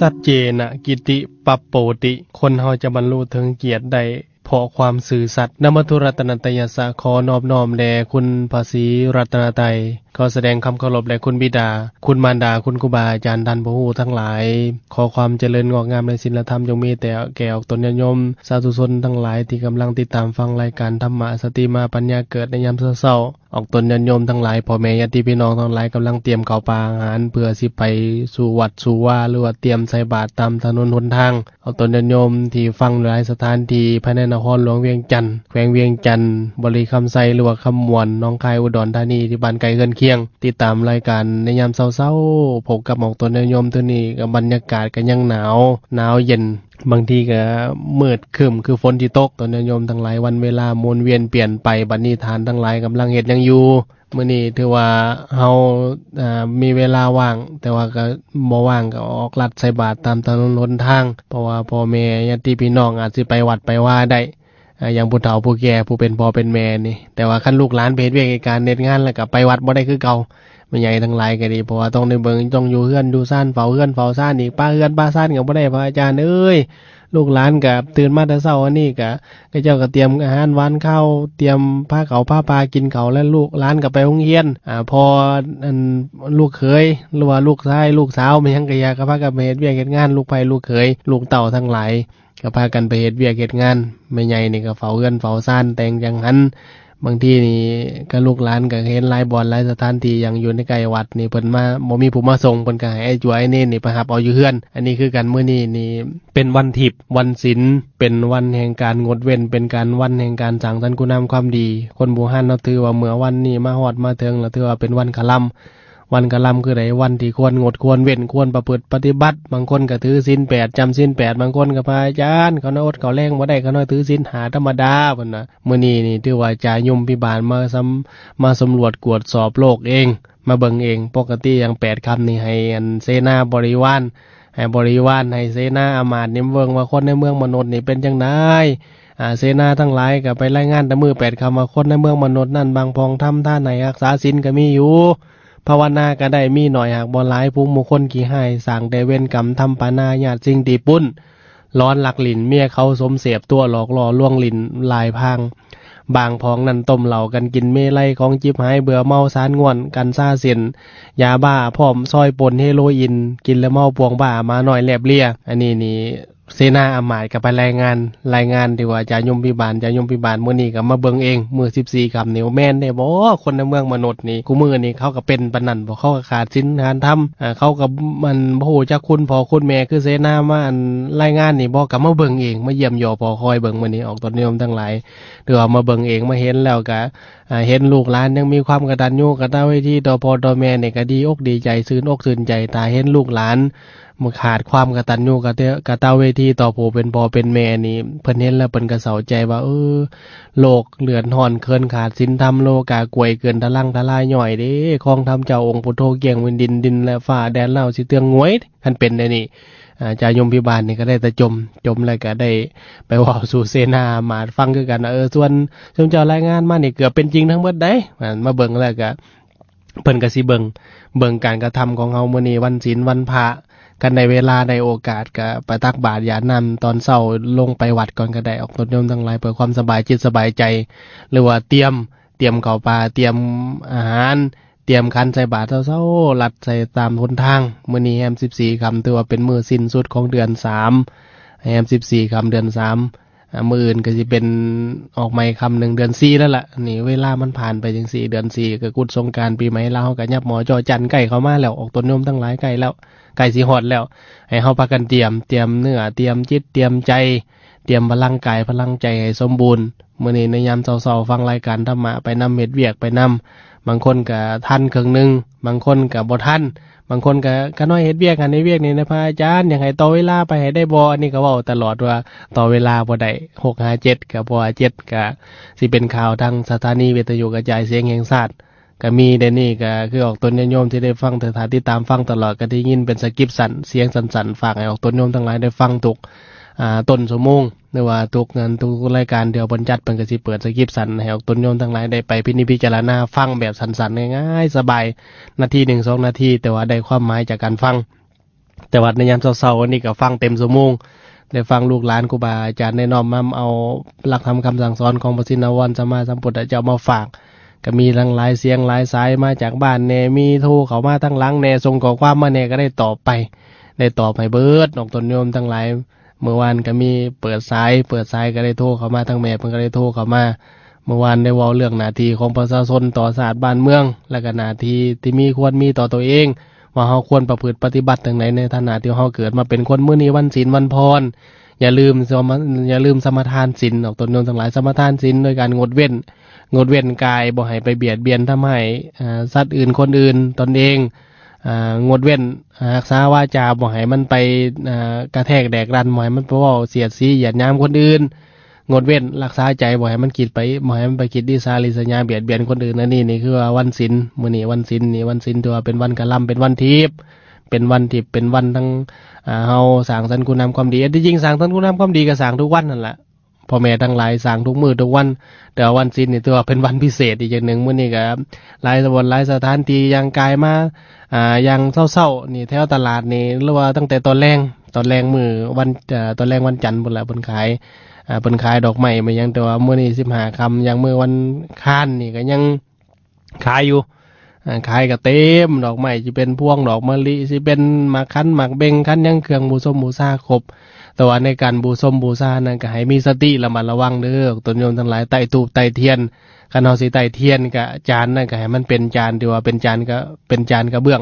ສັດເຈນະກິດຕິປັບໂປຕິ ຄົນເຮົາຈະບັນລຸເຖິງກຽດໄດ້ເພາະຄວາມຊື່ສັດ. ນະມະທຸລັດຕະນະຕະຍະສະ ຂໍນອບນ້ອມແດ່ຄຸນພະສີລັດຕະນະໄຕ, ຂໍສະແດງຄຳເຄົາລົບແດ່ຄຸນບິດາ, ຄຸນມານດາ, ຄຸນຄູບາອາຈານ, ທ່ານຜູ້ຮູ້ທັງຫຼາຍ. ຂໍຄວາມຈະເລີນງອກງາມໃນສິນລະທຳ ຈົ່ງມີແຕ່ແກ່ອອກຕົນຍາດໂຍມສາທຸຊົນທັງຫຼາຍທີ່ກຳລັງຕິດຕາມຟັງລາຍການທຳມະສະຕິມາປັນຍາເກີດໃນຍາມເຊົ້າໆ. ອອກຕົນຍາດໂຍມທັງຫຼາຍ, ພໍ່ແມ່ຍາດຕິພີ່ນ້ອງທັງຫຼາຍ ກຳລັງຕຽມເຂົ້າປາອາຫານເພື່ອຊິໄປສູ່ວັດສູ່ວາ ຫຼືວ່າຕຽມໃສ່ບາດຕາມຖະໜົນຫົນທາງ. ອອກຕົນຍາດໂຍມທີ່ຟັງຢູ່ຫຼາຍສະຖານທີ່ພາຍໃນນະຄອນຫຼວງວຽງຈັນ, ແຂວງວຽງຈັນ, ບໍລິຄຳໄຊ ຫຼືວ່າຄຳມ່ວນ, ໜອງຄາຍ, ອຸດອນທານີ ທີ່ບ້ານໃກ້ເຮືອນຄຽງ ຕິດຕາມລາຍການໃນຍາມເຊົ້າໆ. ພົບກັບອອກຕົນຍາດໂຍມເທື່ອນີ້ ກໍບັນຍາກາດກໍຍັງໜາວ, ໜາວເຢັນ. ບາງທີກໍມືດຄຶ້ມຄືຝົນຊິຕົກ. ຕົນຍາດໂຍມທັງຫຼາຍ, ວັນເວລາໝູນວຽນປ່ຽນໄປ, ບັດນີ້ທ່ານທັງຫຼາຍກຳລັງເຮັດຫຍັງຢູ່? ມື້ນີ້ຖືວ່າເຮົາ ເອີ ມີເວລາວ່າງ, ແຕ່ວ່າກໍບໍ່ວ່າງກໍອອກລັດໃສ່ບາດຕາມຖະໜົນຫົນທາງ, ເພາະວ່າພໍ່ແມ່ຍາດຕິພີ່ນ້ອງອາດຊິໄປວັດໄປວາໄດ້ ອາ ຢ່າງຜູ້ເຖົ້າຜູ້ແກ່ ຜູ້ເປັນພໍ່ເປັນແມ່ນີ້. ແຕ່ວ່າຄັນລູກຫຼານໄປເຮັດວຽກເຮັດການເຮັດງານ ແລ້ວກໍໄປວັດບໍ່ໄດ້ຄືເກົ່າ. ແມ່ໃຫຍ່ທັງຫຼາຍກໍດີ, ເພາະວ່າຕ້ອງໄດ້ເບິ່ງ, ຕ້ອງຢູ່ເຮືອນຢູ່ຊານ, ເຝົ້າເຮືອນເຝົ້າຊານອີກ, ປະເຮືອນປະຊານກໍບໍ່ໄດ້. ພະອາຈານເອີຍ, ລູກຫຼານກໍຕື່ນມາແຕ່ເຊົ້າ, ອັນນີ້ກໍ ເຂົາເຈົ້າກໍຕຽມອາຫານຫວານຄາວ, ຕຽມພາເຂົ້າພາປາກິນເຂົ້າ ແລະ ລູກຫຼານກໍໄປໂຮງຮຽນ. ອາ ພໍອັນລູກເຂີຍ ຫຼືວ່າລູກຊາຍລູກສາວ ແມ່ນຫຍັງກໍຢາ ກໍພາກັນໄປເຮັດວຽກເຮັດງານ, ລູກໃພ້ລູກເຂີຍ ລູກເຕົ້າທັງຫຼາຍ ກໍພາກັນໄປເຮັດວຽກເຮັດງານ. ແມ່ໃຫຍ່ນີ້ກໍເຝົ້າເຮືອນເຝົ້າຊານ, ແຕ່ງຈັງຫັນ. ບາງທີນີ້ກໍລູກຫຼານກໍເຫັນຫຼາຍບ່ອນຫຼາຍສະຖານທີ່ ຢ່າງຢູ່ໃນໃກ້ວັດນີ້ ເພິ່ນມາ ບໍ່ມີຜູ້ມາສົ່ງ, ເພິ່ນກໍໃຫ້ອ້າຍຈົວອ້າຍເນນນີ້ໄປຮັບເອົາຢູ່ເຮືອນ. ອັນນີ້ຄືກັນ, ມື້ນີ້ນີ້ເປັນວັນທິບ ວັນສິນ, ເປັນວັນແຫ່ງການງົດເວັ້ນ, ເປັນການ ວັນແຫ່ງການສ້າງສັນຄຸນງາມຄວາມດີ. ຄົນບູຮານເຮົາຖືວ່າເມື່ອວັນນີ້ມາຮອດມາເຖິງ ແລ້ວຖືວ່າເປັນວັນຄະລຳ. ວັນຄະລຳຄືໃດ? ວັນທີ່ຄວນງົດຄວນເວັ້ນ, ຄວນປະພຶດປະຕິບັດ. ບາງຄົນກໍຖືສິນແປດ, ຈຳສິນແປດ, ບາງຄົນກໍ ພະອາຈານ, ຂ້ານ້ອຍອົດເຂົ້າແລງບໍ່ໄດ້, ຂ້ານ້ອຍຖືສິນຫ້າທຳມະດາ ເພິ່ນວ່າ. ມື້ນີ້ນີ້ຖືວ່າຈາຍົມພິບານມາສຳ ມາສຳຫຼວດກວດສອບໂລກເອງ, ມາເບິ່ງເອງ. ປົກກະຕິຢ່າງແປດຄ່ຳນີ້ໃຫ້ອັນເສນາບໍລິວານ, ໃຫ້ບໍລິວານ, ໃຫ້ເສນາອາມາດນີ້ເບິ່ງວ່າຄົນໃນເມືອງມະນຸດນີ້ເປັນຈັ່ງໃດ. ອາ ເສນາທັງຫຼາຍກໍໄປລາຍງານແຕ່ມື້ແປດຄ່ຳວ່າຄົນໃນເມືອງມະນຸດນັ້ນບາງຜ່ອງທຳທານໃຫ້ຮັກສາສິນກໍມີຢູ່, ພາວະນາກໍໄດ້ມີໜ້ອຍຫາກບໍ່ຫຼາຍ, ພວກໝູ່ຄົນຂີ້ຮ້າຍສ້າງແຕ່ເວນກຳ, ທຳປານາຍາດສິ່ງທີ່ປຸ້ນ, ຫຼອນລັກຫຼິ້ນເມຍເຂົາສົມເສບຕົວະ ຫຼອກຫຼໍ່ລວງຫຼິ້ນລາຍພາງ. ບາງຜອງນັ້ນຕົ້ມເຫຼົ້າກັນກິນເມໄລ ຂອງຈິບຫາຍເບື່ອເມົາສານງ່ວນກັນຊາເສັ້ນ ຢາບ້າພ້ອມຊອຍປົນເຮໂລອິນ ກິນແລ້ວເມົາປ່ວງບ້າ ໝານ້ອຍແລບເລຍ. ອັນນີ້ນີ້ເສນາອາມາດກໍໄປລາຍງານ, ລາຍງານທີ່ວ່າຈາຍົມພິບານ, ຈາຍົມພິບານມື້ນີ້ກໍມາເບິ່ງເອງ, ມື້ສິບສີ່ຄ່ຳນີ້ ແມ່ນແທ້ບໍ່? ຄົນໃນເມືອງມະນຸດນີ້ ຄູ່ມື້ນີ້ເຂົາກໍເປັນປານນັ້ນບໍ່? ເຂົາກໍຂາດສິນຂາດທຳ, ເຂົາກໍມັນບໍ່ຮູ້ຈັກຄຸນພໍ່ຄຸນແມ່ ຄືເສນາມາ ອັນ ລາຍງານນີ້ບໍ່? ກໍມາເບິ່ງເອງ, ມາຢ້ຽມຢໍ້ພໍຄອຍເບິ່ງ. ມື້ນີ້ອອກຕົນໂຍມທັງຫຼາຍ ຫຼືວ່າມາເບິ່ງເອງ, ມາເຫັນແລ້ວກໍ ອາ ເຫັນລູກຫຼານຍັງມີຄວາມກະຕັນຍູກະຕະເວທີຕໍ່ພໍ່ຕໍ່ແມ່ນີ້ ກໍດີອົກດີໃຈ, ຊື່ນອົກຊື່ນໃຈ. ຖ້າເຫັນລູກຫຼານມາຂາດຄວາມກະຕັນຍູກະຕະ ກະຕະເວທີຕໍ່ຜູ້ເປັນພໍ່ເປັນແມ່ນີ້ ເພິ່ນເຫັນແລ້ວເພິ່ນກໍເສົ້າໃຈວ່າ ເອີ ໂລກເດືອດຮ້ອນເຂີນຂາດສິນທຳ, ໂລກາກວຍເກີນທະລັງທະລາຍຍ່ອຍເດ້. ຂອງທຳເຈົ້າອົງພຸດໂທກ້ຽງແຜ່ນດິນ, ດິນແລະຟ້າແດນລາວຊິເຕືອງງວຍ ຄັນເປັນແນວນີ້. ອາ ຈາຍົມພິບານນີ້ກໍໄດ້ແຕ່ຈົ່ມ, ຈົ່ມແລ້ວກໍໄດ້ໄປເວົ້າສູ່ເສນາອາມາດຟັງຄືກັນວ່າ ເອີ ສ່ວນ ຊຸມເຈົ້າລາຍງານມານີ້ເກືອບເປັນຈິງທັງໝົດໃດ໋. ມາເບິ່ງແລ້ວກະເພິ່ນກະຊິເບິ່ງ, ເບິ່ງການກະທຳຂອງເຮົາ. ມື້ນີ້ວັນສິນວັນພະ, ຄັນໄດ້ເວລາໄດ້ໂອກາດກະໄປຕັກບາດຢາດນ້ຳຕອນເຊົ້າ, ລົງໄປວັດກ່ອນກະໄດ້ ອອກຕົນໂຍມທັງຫຼາຍ, ເພື່ອຄວາມສະບາຍຈິດສະບາຍໃຈ ຫຼືວ່າຕຽມ, ຕຽມເຂົ້າປາ, ຕຽມອາຫານ, ຕຽມຂັນໃສ່ບາດເຊົ້າໆ ລັດໃສ່ຕາມຫົນທາງ. ມື້ນີ້ແຮມສິບສີ່ຄ່ຳ ຖືວ່າເປັນມື້ສິ້ນສຸດຂອງເດືອນສາມ, ແຮມສິບສີ່ຄ່ຳເດືອນສາມ. ອາ ມື້ອື່ນກໍຊິເປັນອອກໃໝ່ຄ່ຳໜຶ່ງເດືອນສີ່ແລ້ວລະ. ນີ້ເວລາມັນຜ່ານໄປຈັ່ງຊີ້, ເດືອນສີ່ກໍກຸດສົງການປີໃໝ່ລາວ ເຮົາກໍຫຍັບໝໍ້ຈໍ້ຈັນໃກ້ເຂົ້າມາແລ້ວ, ອອກຕົນໂຍມທັງຫຼາຍ ໃກ້ແລ້ວ, ໃກ້ຊິຮອດແລ້ວ. ໃຫ້ເຮົາພາກັນຕຽມ, ຕຽມເນື້ອ, ຕຽມຈິດ, ຕຽມໃຈ, ຕຽມພະລັງກາຍ, ພະລັງໃຈໃຫ້ສົມບູນ. ມື້ນີ້ໃນຍາມເຊົ້າໆ ຟັງລາຍການທຳມະໄປນຳ, ເຮັດວຽກໄປນຳ. ບາງຄົນກໍທັນເຄິ່ງໜຶ່ງ, ບາງຄົນກໍບໍ່ທັນ. ບາງຄົນກໍ ຂ້ານ້ອຍເຮັດວຽກຫັ້ນເຮັດວຽກນີ້ນະ ພະອາຈານ, ຢາກໃຫ້ຕໍ່ເວລາໄປໃຫ້ໄດ້ບໍ່? ອັນນີ້ກໍເວົ້າຕະຫຼອດວ່າຕໍ່ເວລາບໍ່ໄດ້, ຫົກຫາເຈັດກໍບໍ່ວ່າ ເຈັດກໍຊິເປັນຂ່າວທາງສະຖານີວິທະຍຸກະຈາຍສຽງແຫ່ງຊາດ ກໍມີ. ດຽວນີ້ກໍຄືອອກຕົນຍາດໂຍມທີ່ໄດ້ຟັງ, ຖ້າຕິດຕາມຟັງຕະຫຼອດ ກໍໄດ້ຍິນເປັນສະກິບສັ້ນ, ສຽງສັ້ນໆ, ຝາກໃຫ້ອອກຕົນໂຍມທັງຫຼາຍໄດ້ຟັງທຸກ ອ່າ ຕົ້ນຊົ່ວໂມງ ຫຼືວ່າທຸກງານ ທຸກລາຍການທີ່ເຮົາເພິ່ນຈັດ, ເພິ່ນກໍຊິເປີດສະກິບສັ້ນໃຫ້ອອກຕົນໂຍມທັງຫຼາຍໄດ້ໄປພິນິດພິຈາລະນາຟັງແບບສັ້ນໆ ງ່າຍໆ ສະບາຍ, ນາທີໜຶ່ງ ສອງນາທີ, ແຕ່ວ່າໄດ້ຄວາມໝາຍຈາກການຟັງ. ແຕ່ວ່າໃນຍາມເຊົ້າໆ ອັນນີ້ກໍຟັງເຕັມຊົ່ວໂມງ ໄດ້ຟັງລູກຫຼານຄູບາອາຈານ ໄດ້ນ້ອມນຳເອົາຫຼັກທຳຄຳສັ່ງສອນຂອງພະຊິນນະວອນສຳມາສຳພຸດທະເຈົ້າມາຝາກ ກໍມີທັງຫຼາຍສຽງຫຼາຍສາຍມາຈາກບ້ານແດ່ ມີໂທເຂົ້າມາທາງຫຼັງແດ່ ສົ່ງຂໍ້ຄວາມມາແດ່ ກໍໄດ້ຕອບໄປ ໄດ້ຕອບໃຫ້ເບິດອອກຕົນໂຍມທັງຫຼາຍ. ມື້ວານກໍມີເປີດສາຍ ເປີດສາຍກໍໄດ້ໂທເຂົ້າມາ ທາງແມ່ເພິ່ນກໍໄດ້ໂທເຂົ້າມາ. ມື້ວານໄດ້ເວົ້າເລື່ອງໜ້າທີ່ຂອງປະຊາຊົນຕໍ່ຊາດບ້ານເມືອງ ແລະກະໜ້າທີ່ທີ່ມີຄວນມີຕໍ່ຕົວເອງ ວ່າເຮົາຄວນປະພຶດປະຕິບັດຈັ່ງໃດ ໃນຖານະທີ່ເຮົາເກີດມາເປັນຄົນ. ມື້ນີ້ວັນສິນວັນພອນ ຢ່າລືມສະມະ ຢ່າລືມສະມາທານສິນອອກຕົນໂຍມທັງຫຼາຍ ສະມາທານສິນໂດຍການງົດເວັ້ນ ງົດເວັ້ນກາຍ ບໍ່ໃຫ້ໄປບຽດບຽນທຳຮ້າຍ ອາ ສັດອື່ນຄົນອື່ນ ຕົນເອງ ອາ ງົດເວັ້ນ ອາ ຮັກສາວາຈາ ບໍ່ໃຫ້ມັນໄປ ອາ ກະແທກແດກດັນ ບໍ່ໃຫ້ມັນໄປເວົ້າສຽດສີຢຽດຫຍາມຄົນອື່ນ. ງົດເວັ້ນ ຮັກສາໃຈ ບໍ່ໃຫ້ມັນຄິດໄປ ບໍ່ໃຫ້ມັນໄປຄິດລິສາລິສະຫຍາບຽດບຽນຄົນອື່ນ. ອັນນີ້ນີ້ຄືວ່າວັນສິນ ມື້ນີ້ວັນສິນນີ້ ວັນສິນຖືວ່າເປັນວັນກະລຳ ເປັນວັນທິບ ເປັນວັນທິບ ເປັນວັນທັງ ອາ ເຮົາສ້າງສັນຄຸນງາມຄວາມດີ. ອັນທີ່ຈິງສ້າງສັນຄຸນງາມຄວາມດີກໍສ້າງທຸກວັນຫັ້ນລະ ພໍ່ແມ່ທັງຫຼາຍ ສ້າງທຸກມື້ທຸກວັນ ແຕ່ວ່າວັນສິນນີ້ຖືວ່າເປັນວັນພິເສດອີກຢ່າງໜຶ່ງ. ມື້ນີ້ກໍຫຼາຍບ່ອນຫຼາຍສະຖານທີ່ ຍ່າງກາຍມາ ອາ ຢ່າງເຊົ້າໆນີ້ ແຖວຕະຫຼາດນີ້ ຫຼືວ່າຕັ້ງແຕ່ຕອນແລງ ຕອນແລງມື້ວັນ ເອີ ຕອນແລງວັນຈັນພຸ້ນລະ ເພິ່ນຂາຍ ອາ ເພິ່ນຂາຍດອກໄມ້ມາຫຍັງ. ແຕ່ວ່າມື້ນີ້ສິບຫ້າຄ່ຳ ຢ່າງມື້ວັນຄານນີ້ກໍຍັງຂາຍຢູ່ ອາ ຂາຍກໍເຕັມ ດອກໄມ້ ຊິເປັນພວງດອກມະລິ ຊິເປັນໝາກຂັນໝາກເບັງ ຂັນຫຍັງ ເຄື່ອງບູຊົມບູຊາຄົບ. ແຕ່ວ່າໃນການບູຊົມບູຊານັ້ນ ກໍໃຫ້ມີສະຕິລະມັດລະວັງເດີ ຕົນໂຍມທັງຫຼາຍ ໃຕ້ທູບໃຕ້ທຽນ ຄັນເຮົາຊິໃຕ້ທຽນກະຈານນັ້ນ ກໍໃຫ້ມັນເປັນຈານທີ່ວ່າເປັນຈານກະ ເປັນຈານກະເບື້ອງ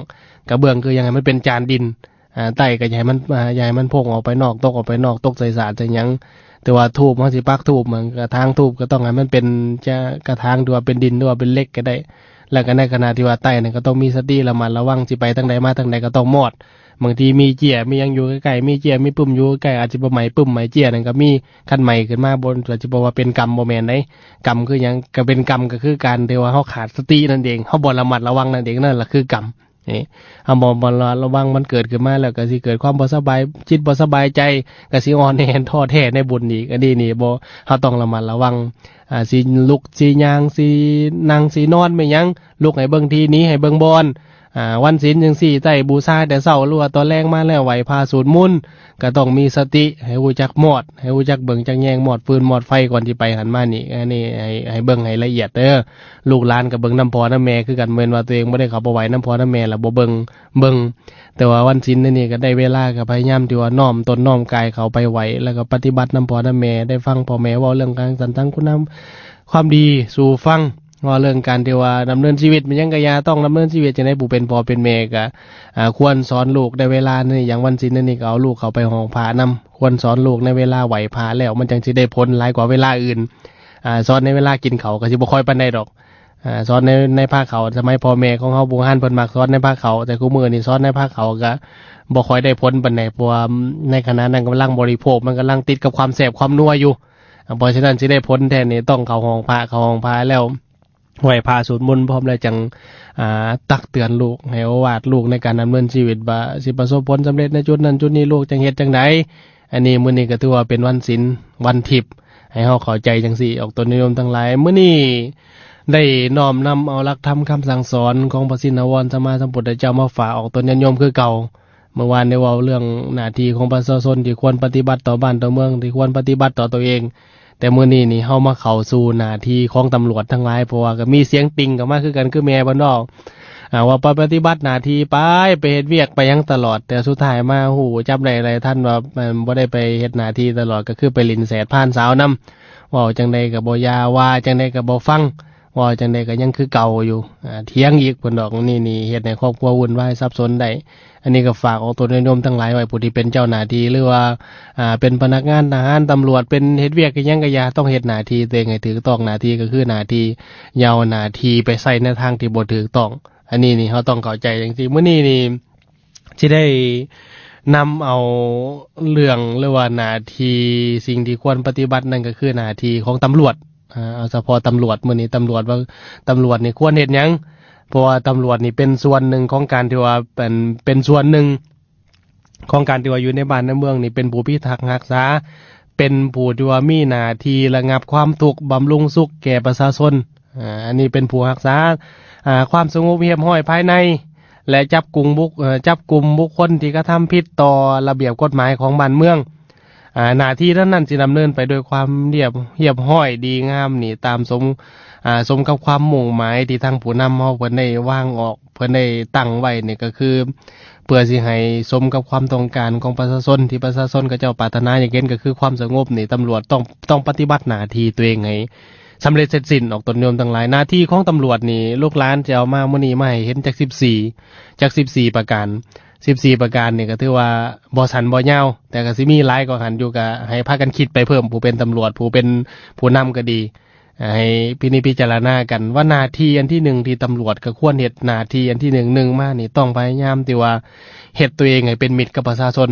ກະເບື້ອງຄືຫຍັງ ໃຫ້ມັນເປັນຈານດິນ ອາ ໃຕ້ກໍຢ່າໃຫ້ມັນ ອາ ຢ່າໃຫ້ມັນໂພງອອກໄປນອກ ຕົກອອກໄປນອກ ຕົກໃສ່ສາດໃສ່ຫຍັງ. ແຕ່ວ່າທູບ ເຮົາຊິປັກທູບ ມັນ ກະຖາງທູບກໍຕ້ອງໃຫ້ມັນເປັນຈະ ກະຖາງທີ່ວ່າເປັນດິນ ຫຼືວ່າເປັນເຫຼັກກໍໄດ້. ແລ້ວກໍໃນຂະນະທີ່ວ່າໃຕ້ນັ້ນ ກໍຕ້ອງມີສະຕິລະມັດລະວັງ ຊິໄປທາງໃດມາທາງໃດກໍຕ້ອງມອດ ບາງທີມີເຈ້ຍມີຫຍັງຢູ່ໃກ້ໆ ມີເຈ້ຍມີປຶ້ມຢູ່ໃກ້ໆ ອາດຊິບໍ່ໄໝ້ປຶ້ມໄໝ້ເຈ້ຍນັ້ນກໍມີ. ຄັນໄໝ້ຂຶ້ນມາບໍ່ ກໍຊິບອກວ່າເປັນກຳ ບໍ່ແມ່ນໃດ. ກຳຄືຫຍັງ? ກໍເປັນກຳ ກໍຄືການທີ່ວ່າເຮົາຂາດສະຕິນັ້ນເອງ ເຮົາບໍ່ລະມັດລະວັງນັ້ນເອງ ນັ້ນລະຄືກຳ. ນີ້ ເຮົາບໍ່ ບໍ່ລະມັດລະວັງ ມັນເກີດຂຶ້ນມາແລ້ວ ກໍຊິເກີດຄວາມບໍ່ສະບາຍຈິດ ບໍ່ສະບາຍໃຈ ກໍຊິອ່ອນແອນທໍ້ແທ້ໃນບຸນອີກ. ອັນນີ້ນີ້ບໍ່ ເຮົາຕ້ອງລະມັດລະວັງ ອາ ຊິລຸກ ຊິຍ່າງ ຊິນັ່ງ ຊິນອນ ແມ່ນຫຍັງ ລຸກໃຫ້ເບິ່ງທີ່ ໜີໃຫ້ເບິ່ງບ່ອນ. ອາ ວັນສິນຈັ່ງຊີ້ ໃຕ້ບູຊາແຕ່ເຊົ້າ ຫຼືວ່າຕອນແລງມາແລ້ວ ໄຫວ້ພະສູດມົນ ກໍຕ້ອງມີສະຕິ ໃຫ້ຮູ້ຈັກມອດ ໃຫ້ຮູ້ຈັກເບິ່ງຈັກແຍງ ມອດຟືນມອດໄຟ ກ່ອນຊິໄປຫັ້ນມານີ້. ອັນນີ້ໃຫ້ ໃຫ້ເບິ່ງໃຫ້ລະອຽດເດີ ລູກຫຼານກໍເບິ່ງນຳພໍ່ນຳແມ່ຄືກັນ ແມ່ນວ່າຕົວເອງບໍ່ໄດ້ເຂົ້າໄປໄຫວ້ນຳພໍ່ນຳແມ່ ແລ້ວບໍ່ເບິ່ງ ເບິ່ງ. ແຕ່ວ່າວັນສິນອັນນີ້ກໍໄດ້ເວລາ ກໍພະຍາຍາມທີ່ວ່ານ້ອມຕົນນ້ອມກາຍເຂົ້າໄປໄຫວ້ ແລ້ວກໍປະຕິບັດນຳພໍ່ນຳແມ່ ໄດ້ຟັງພໍ່ແມ່ເວົ້າເລື່ອງການສັນທັງຄຸນນຳຄວາມດີສູ່ຟັງ ເວົ້າເລື່ອງການທີ່ວ່າດຳເນີນຊີວິດ ແມ່ນຫຍັງກໍຢ່າ ຕ້ອງດຳເນີນຊີວິດຈັ່ງໃດ. ຜູ້ເປັນພໍ່ເປັນແມ່ກໍ ອາ ຄວນສອນລູກໃນເວລານີ້ ຢ່າງວັນສິນອັນນີ້ ກໍເອົາລູກເຂົ້າໄປຫ້ອງພະນຳ ຄວນສອນລູກໃນເວລາໄຫວ້ພະແລ້ວ ມັນຈັ່ງຊິໄດ້ຜົນຫຼາຍກວ່າເວລາອື່ນ. ອາ ສອນໃນເວລາກິນເຂົ້າກໍຊິບໍ່ຄ່ອຍປານໃດດອກ ອາ ສອນໃນ ໃນພາເຂົ້າ. ສະໄໝພໍ່ແມ່ຂອງເຮົາບູຮານເພິ່ນມັກສອນໃນພາເຂົ້າ ແຕ່ຄູ່ມື້ນີ້ສອນໃນພາເຂົ້າກໍບໍ່ຄ່ອຍໄດ້ຜົນປານໃດ ເພາະວ່າໃນຂະນະນັ້ນກຳລັງບໍລິໂພກ ມັນກຳລັງຕິດກັບຄວາມແຊບຄວາມນົວຢູ່. ເພາະສະນັ້ນ ຊິໄດ້ຜົນແທ້ນີ້ ຕ້ອງເຂົ້າຫ້ອງພະ ເຂົ້າຫ້ອງພະແລ້ວ ໄຫວ້ພະສູດມົນພ້ອມແລ້ວ ຈັ່ງ ອາ ຕັກເຕືອນລູກ ໃຫ້ໂອວາດລູກໃນການດຳເນີນຊີວິດ ວ່າຊິປະສົບຜົນສຳເລັດໃນຈຸດນັ້ນຈຸດນີ້ ລູກຈັ່ງເຮັດຈັ່ງໃດ. ອັນນີ້ມື້ນີ້ກໍຖືວ່າເປັນວັນສິນ ວັນທິບ ໃຫ້ເຮົາເຂົ້າໃຈຈັ່ງຊີ້ ອອກຕົນຍາດໂຍມທັງຫຼາຍ. ມື້ນີ້ໄດ້ນ້ອມນຳເອົາຫຼັກທຳຄຳສັ່ງສອນຂອງພະຊິນນະວອນສຳມາສຳພຸດທະເຈົ້າມາຝາກອອກຕົນຍາດໂຍມຄືເກົ່າ. ເມື່ອວານໄດ້ເວົ້າເລື່ອງໜ້າທີ່ຂອງປະຊາຊົນທີ່ຄວນປະຕິບັດຕໍ່ບ້ານຕໍ່ເມືອງ ທີ່ຄວນປະຕິບັດຕໍ່ຕົວເອງ. ແຕ່ມື້ນີ້ນີ້ເຮົາມາເຂົ້າສູ່ໜ້າທີ່ຂອງຕຳຫຼວດທັງຫຼາຍ ເພາະວ່າກໍມີສຽງຕິ່ງເຂົ້າມາຄືກັນ ຄືແມ່ເພິ່ນເວົ້າ ອາ ວ່າໄປປະຕິບັດໜ້າທີ່ໄປ ໄປເຮັດວຽກໄປຫຍັງຕະຫຼອດ ແຕ່ສຸດທ້າຍມາຮູ້ຈັບໄດ້ໄລ່ທັນວ່າ ແມ່ນບໍ່ໄດ້ໄປເຮັດໜ້າທີ່ຕະຫຼອດ ກໍຄືໄປຫຼິ້ນແສດພານສາວນຳ ເວົ້າຈັ່ງໃດກໍບໍ່ຢາ ວ່າຈັ່ງໃດກໍບໍ່ຟັງ ເວົ້າຈັ່ງໃດກໍຍັງຄືເກົ່າຢູ່ ອາ ຖຽງອີກເພິ່ນດອກ. ນີ້ນີ້ເຮັດໃຫ້ຄອບຄົວວຸ່ນວາຍສັບສົນໄດ້. ອັນນີ້ກໍຝາກອອກຕົນຍາດໂຍມທັງຫຼາຍໄວ້ ຜູ້ທີ່ເປັນເຈົ້າໜ້າທີ່ ຫຼືວ່າ ອາ ເປັນພະນັກງານທະຫານ ຕຳຫຼວດ ເປັນເຮັດວຽກອີ່ຫຍັງກໍຢ່າ ຕ້ອງເຮັດໜ້າທີ່ຕົວເອງໃຫ້ຖືກຕ້ອງ. ໜ້າທີ່ກໍຄືໜ້າທີ່ ຢ່າເອົາໜ້າທີ່ໄປໃຊ້ໃນທາງທີ່ບໍ່ຖືກຕ້ອງ. ອັນນີ້ນີ້ເຮົາຕ້ອງເຂົ້າໃຈຈັ່ງຊີ້. ມື້ນີ້ນີ້ຊິໄດ້ນຳເອົາເລື່ອງ ຫຼືວ່າໜ້າທີ່ ສິ່ງທີ່ຄວນປະຕິບັດນັ້ນກໍຄືໜ້າທີ່ຂອງຕຳຫຼວດ. ອາ ເອົາສະເພາະຕຳຫຼວດ ມື້ນີ້ຕຳຫຼວດວ່າ ຕຳຫຼວດນີ້ຄວນເຮັດຫຍັງ? ເພາະວ່າຕຳຫຼວດນີ້ເປັນສ່ວນໜຶ່ງຂອງການທີ່ວ່າ ເປັນ ເປັນສ່ວນໜຶ່ງຂອງການທີ່ວ່າຢູ່ໃນບ້ານໃນເມືອງນີ້ ເປັນຜູ້ພິທັກຮັກສາ ເປັນຜູ້ທີ່ວ່າມີໜ້າທີ່ລະງັບຄວາມທຸກ ບຳລຸງສຸກແກ່ປະຊາຊົນ. ອາ ອັນນີ້ເປັນຜູ້ຮັກສາ ອາ ຄວາມສະຫງົບຮຽບຮ້ອຍພາຍໃນ ແລະ ຈັບກຸມບຸກ ເອີ ຈັບກຸມບຸກຄົນທີ່ກະທຳຜິດຕໍ່ລະບຽບກົດໝາຍຂອງບ້ານເມືອງ. ອາ ໜ້າທີ່ນັ້ນໆ ຊິດຳເນີນໄປດ້ວຍຄວາມລຽບ ຮຽບຮ້ອຍດີງາມນີ້ ຕາມສົມ ອາ ສົມກັບຄວາມມຸ່ງໝາຍທີ່ທາງຜູ້ນຳເຮົາເພິ່ນໄດ້ວາງອອກ ເພິ່ນໄດ້ຕັ້ງໄວ້ນີ້ ກໍຄືເພື່ອຊິໃຫ້ສົມກັບຄວາມຕ້ອງການຂອງປະຊາຊົນ ທີ່ປະຊາຊົນເຂົາເຈົ້າປາດຖະໜາຢາກເຫັນ ກໍຄືຄວາມສະຫງົບນີ້ ຕຳຫຼວດຕ້ອງ ຕ້ອງປະຕິບັດໜ້າທີ່ຕົວເອງໃຫ້ສຳເລັດເສັດສິ້ນ. ອອກຕົນໂຍມທັງຫຼາຍ ໜ້າທີ່ຂອງຕຳຫຼວດນີ້ ລູກຫຼານຈະເອົາມາມື້ນີ້ມາໃຫ້ເຫັນຈັກສິບສີ່ ຈັກສິບສີ່ປະການ. ສິບສີ່ປະການນີ້ກໍຖືວ່າບໍ່ສັ້ນບໍ່ຍາວ ແຕ່ກໍຊິມີຫຼາຍກວ່າຫັ້ນຢູ່ ກໍໃຫ້ພາກັນຄິດໄປເພີ່ມ ຜູ້ເປັນຕຳຫຼວດ ຜູ້ເປັນຜູ້ນຳກໍດີ ໃຫ້ພິນິດພິຈາລະນາກັນວ່າໜ້າທີ່ອັນທີໜຶ່ງທີ່ຕຳຫຼວດກໍຄວນເຮັດ. ໜ້າທີ່ອັນທີໜຶ່ງ ໜຶ່ງມານີ້ຕ້ອງພະຍາຍາມທີ່ວ່າເຮັດຕົວເອງໃຫ້ເປັນມິດກັບປະຊາຊົນ.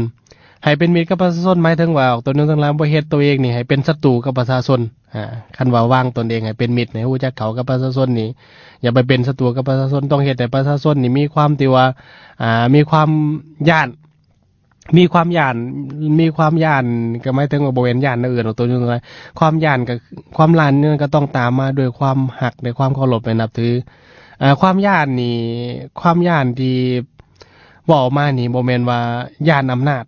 ໃຫ້ເປັນມິດກັບປະຊາຊົນໝາຍເຖິງວ່າ ອອກຕົນໂຍມທັງຫຼາຍ ບໍ່ເຮັດຕົວເອງນີ້ໃຫ້ເປັນສັດຕູກັບປະຊາຊົນ. ອາ ຄັນວ່າວາງຕົນເອງໃຫ້ເປັນມິດ ໃຫ້ຮູ້ຈັກເຂົ້າກັບປະຊາຊົນນີ້ ຢ່າໄປເປັນສັດຕູກັບປະຊາຊົນ ຕ້ອງເຮັດໃຫ້ປະຊາຊົນນີ້ມີຄວາມທີ່ວ່າ ອາ ມີຄວາມຢ້ານ ມີຄວາມຢ້ານ ມີຄວາມຢ້ານ ກໍໝາຍເຖິງວ່າບໍ່ແມ່ນຢ້ານແນວອື່ນ ເອົາຕົວຢູ່ນັ້ນແຫຼະ ຄວາມຢ້ານກໍ ຄວາມຢ້ານນັ້ນກໍຕ້ອງຕາມມາດ້ວຍຄວາມຮັກ ດ້ວຍຄວາມເຄົາລົບ ແລະ ນັບຖື. ອາ ຄວາມຢ້ານນີ້ ຄວາມຢ້ານທີ່ເວົ້າມານີ້ ບໍ່ແມ່ນວ່າຢ້ານອຳນາດ.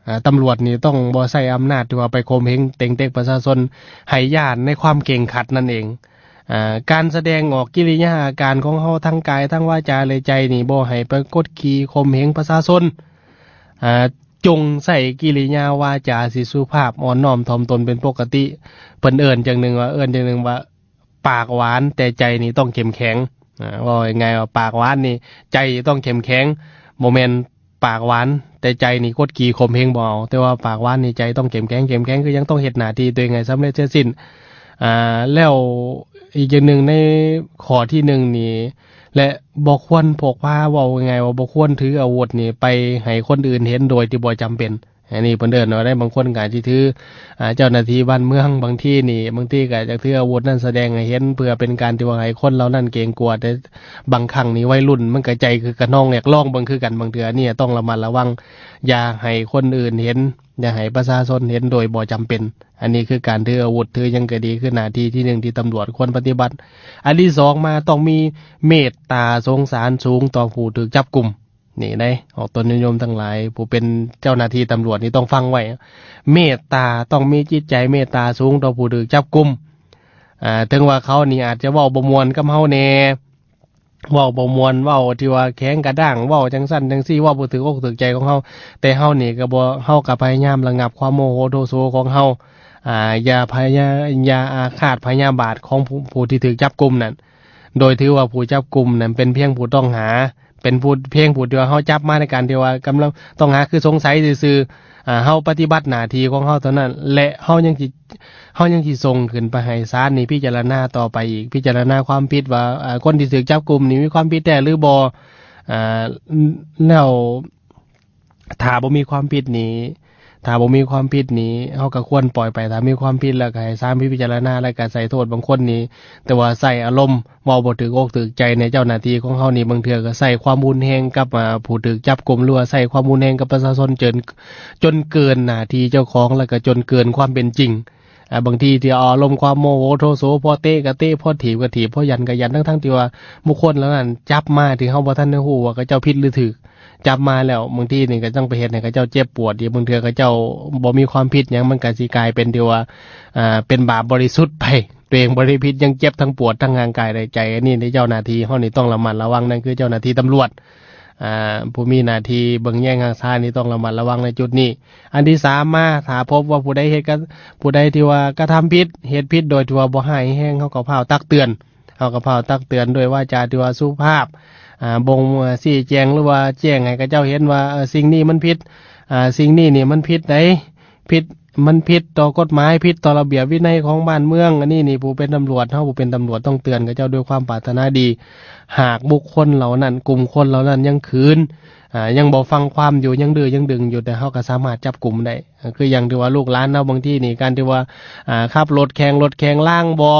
ອາ ຕຳຫຼວດນີ້ຕ້ອງບໍ່ໃຊ້ອຳນາດທີ່ວ່າໄປຂົ່ມເຫງເຕັງເຕັກປະຊາຊົນ ໃຫ້ຢ້ານໃນຄວາມເຄັ່ງຄັດນັ້ນເອງ. ອາ ການສະແດງອອກກິລິຍາອາການຂອງເຮົາ ທັງກາຍ ທັງວາຈາ ແລະ ໃຈນີ້ ບໍ່ໃຫ້ໄປກົດຂີ່ຂົ່ມເຫງປະຊາຊົນ. ອາ ຈົ່ງໃຊ້ກິລິຍາວາຈາທີ່ສຸພາບ ອ່ອນນ້ອມຖ່ອມຕົນເປັນປົກກະຕິ. ເພິ່ນເອີ້ນຈັ່ງໜຶ່ງວ່າ ເອີ້ນຈັ່ງໜຶ່ງວ່າ ປາກຫວານແຕ່ໃຈນີ້ຕ້ອງເຂັ້ມແຂງ. ອາ ເວົ້າງ່າຍໆວ່າປາກຫວານນີ້ໃຈຕ້ອງເຂັ້ມແຂງ ບໍ່ແມ່ນປາກຫວານແຕ່ໃຈນີ້ກົດຂີ່ຂົ່ມເຫງບໍ່ເອົາ. ແຕ່ວ່າປາກຫວານນີ້ໃຈຕ້ອງເຂັ້ມແຂງ ເຂັ້ມແຂງຄືຫຍັງ? ຕ້ອງເຮັດໜ້າທີ່ຕົວເອງໃຫ້ສຳເລັດເສັດສິ້ນ. ອາ ແລ້ວອີກຢ່າງໜຶ່ງ ໃນຂໍ້ທີໜຶ່ງນີ້ ແລະ ບໍ່ຄວນພົກພາ ເວົ້າງ່າຍໆວ່າບໍ່ຄວນຖືອາວຸດນີ້ໄປໃຫ້ຄົນອື່ນເຫັນໂດຍທີ່ບໍ່ຈຳເປັນ. ອັນນີ້ເພິ່ນເອີ້ນວ່າໄດ້ ບາງຄົນກໍອາດຊິຖື ອາ ເຈົ້າໜ້າທີ່ບ້ານເມືອງ ບາງທີນີ້ ບາງທີກໍຢາກຖືອາວຸດນັ້ນ ສະແດງໃຫ້ເຫັນ ເພື່ອເປັນການທີ່ວ່າໃຫ້ຄົນເຫຼົ່ານັ້ນເກງກົວ. ແຕ່ບາງຄັ້ງນີ້ໄວລຸ້ນມັນກໍໃຈຄືກະນອງ ຢາກລອງເບິ່ງຄືກັນ. ບາງເທື່ອນີ້ຕ້ອງລະມັດລະວັງ ຢ່າໃຫ້ຄົນອື່ນເຫັນ ຢ່າໃຫ້ປະຊາຊົນເຫັນໂດຍບໍ່ຈຳເປັນ. ອັນນີ້ຄືການຖືອາວຸດ ຖືຫຍັງກໍດີ ຄືໜ້າທີ່ທີໜຶ່ງທີ່ຕຳຫຼວດຄວນປະຕິບັດ. ອັນທີສອງມາ ຕ້ອງມີເມດຕາສົງສານສູງຕໍ່ຜູ້ຖືກຈັບກຸມ. ນີ້ໄດ໋ ອອກຕົນໂຍມທັງຫຼາຍ ຜູ້ເປັນເຈົ້າໜ້າທີ່ຕຳຫຼວດນີ້ຕ້ອງຟັງໄວ້ ເມດຕາ ຕ້ອງມີຈິດໃຈເມດຕາສູງຕໍ່ຜູ້ຖືກຈັບກຸມ. ອາ ເຖິງວ່າເຂົານີ້ອາດຈະເວົ້າບໍ່ມ່ວນກັບເຮົາແດ່ ເວົ້າບໍ່ມ່ວນ ເວົ້າທີ່ວ່າແຂງກະດ້າງ ເວົ້າຈັ່ງຊັ້ນຈັ່ງຊີ້ ເວົ້າບໍ່ຖືກອົກຖືກໃຈຂອງເຮົາ ແຕ່ເຮົານີ້ກໍບໍ່ ເຮົາກໍພະຍາຍາມລະງັບຄວາມໂມໂຫໂທໂສຂອງເຮົາ. ອາ ຢ່າພະຍາ ຢ່າອາຄາດພະຍາບາດຂອງຜູ້ ຜູ້ທີ່ຖືກຈັບກຸມນັ້ນ ໂດຍຖືວ່າຜູ້ຈັບກຸມນັ້ນເປັນພຽງຜູ້ຕ້ອງຫາ ເປັນຜູ້ ພຽງຜູ້ທີ່ວ່າເຮົາຈັບມາໃນການທີ່ວ່າກຳລັງຕ້ອງຫາ ຄືສົງໄສຊື່ໆ. ອາ ເຮົາປະຕິບັດໜ້າທີ່ຂອງເຮົາເທົ່ານັ້ນ ແລະ ເຮົາຍັງຊິ ເຮົາຍັງຊິສົ່ງຂຶ້ນໄປໃຫ້ສານນີ້ພິຈາລະນາຕໍ່ໄປອີກ ພິຈາລະນາຄວາມຜິດວ່າ ອາ ຄົນທີ່ຖືກຈັບກຸມນີ້ມີຄວາມຜິດແທ້ຫຼືບໍ່. ອາ ແລ້ວ ຖ້າບໍ່ມີຄວາມຜິດນີ້ ຖ້າບໍ່ມີຄວາມຜິດນີ້ ເຮົາກໍຄວນປ່ອຍໄປ. ຖ້າມີຄວາມຜິດແລ້ວກໍໃຫ້ສານພິຈາລະນາ ແລ້ວກໍໃສ່ໂທດບາງຄົນນີ້ ແຕ່ວ່າໃສ່ອາລົມ ເວົ້າບໍ່ຖືກອົກຖືກໃຈໃນເຈົ້າໜ້າທີ່ຂອງເຮົານີ້ ບາງເທື່ອກໍໃສ່ຄວາມຮຸນແຮງກັບ ອາ ຜູ້ຖືກຈັບກຸມ ຫຼືວ່າໃສ່ຄວາມຮຸນແຮງກັບປະຊາຊົນ ຈົນ ຈົນເກີນໜ້າທີ່ເຈົ້າຂອງ ແລ້ວກໍຈົນເກີນຄວາມເປັນຈິງ. ອາ ບາງທີທີ່ເອົາອາລົມຄວາມໂມໂຫໂທໂສ ພໍເຕະກໍເຕະ ພໍຖີບກໍຖີບ ພໍຢັນກໍຢັນ ທັງໆທີ່ວ່າບຸກຄົນເຫຼົ່ານັ້ນຈັບມາ ທີ່ເຮົາບໍ່ທັນໄດ້ຮູ້ວ່າເຂົາເຈົ້າຜິດຫຼືຖືກ ຈັບມາແລ້ວ ບາງທີນີ້ກໍຕ້ອງໄປເຮັດໃຫ້ເຂົາເຈົ້າເຈັບປວດອີກ ບາງເທື່ອເຂົາເຈົ້າບໍ່ມີຄວາມຜິດຫຍັງ ມັນກໍຊິກາຍເປັນທີ່ວ່າ ອາ ເປັນບາບບໍລິສຸດໄປ ຕົວເອງບໍ່ໄດ້ຜິດ ຍັງເຈັບທັງປວດທັງຮ່າງກາຍ ແລະ ໃຈ. ອັນນີ້ໃນເຈົ້າໜ້າທີ່ເຮົານີ້ຕ້ອງລະມັດລະວັງ ນັ້ນຄືເຈົ້າໜ້າທີ່ຕຳຫຼວດ. ອາ ຜູ້ມີໜ້າທີ່ເບິ່ງແຍງຮັກສານີ້ຕ້ອງລະມັດລະວັງໃນຈຸດນີ້. ອັນທີສາມມາ ຖ້າພົບວ່າຜູ້ໃດເຮັດກະ ຜູ້ໃດທີ່ວ່າກະທຳຜິດ ເຮັດຜິດໂດຍທີ່ວ່າບໍ່ຮ້າຍແຮງ ເຮົາກໍພ້າວຕັກເຕືອນ ເຮົາກໍພ້າວຕັກເຕືອນດ້ວຍວາຈາທີ່ວ່າສຸພາບ ອາ ບົ່ງ ອາ ຊີ້ແຈງ ຫຼືວ່າແຈ້ງໃຫ້ເຂົາເຈົ້າເຫັນວ່າ ເອີ ສິ່ງນີ້ມັນຜິດ ອາ ສິ່ງນີ້ນີ້ມັນຜິດໃດ ຜິດ ມັນຜິດຕໍ່ກົດໝາຍ ຜິດຕໍ່ລະບຽບວິໄນຂອງບ້ານເມືອງ. ອັນນີ້ນີ້ຜູ້ເປັນຕຳຫຼວດ ເຮົາຜູ້ເປັນຕຳຫຼວດຕ້ອງເຕືອນເຂົາເຈົ້າດ້ວຍຄວາມປາດຖະໜາດີ. ຫາກບຸກຄົນເຫຼົ່ານັ້ນ ກຸ່ມຄົນເຫຼົ່ານັ້ນຍັງຂືນ ອາ ຍັງບໍ່ຟັງຄວາມຢູ່ ຍັງດື້ຍັງດຶງຢູ່ ແຕ່ເຮົາກໍສາມາດຈັບກຸມໄດ້. ຄືຢ່າງທີ່ວ່າລູກຫຼານເຮົາບາງທີນີ້ ການທີ່ວ່າ ອາ ຂັບລົດແຂ່ງ ລົດແຂ່ງລາງບໍ່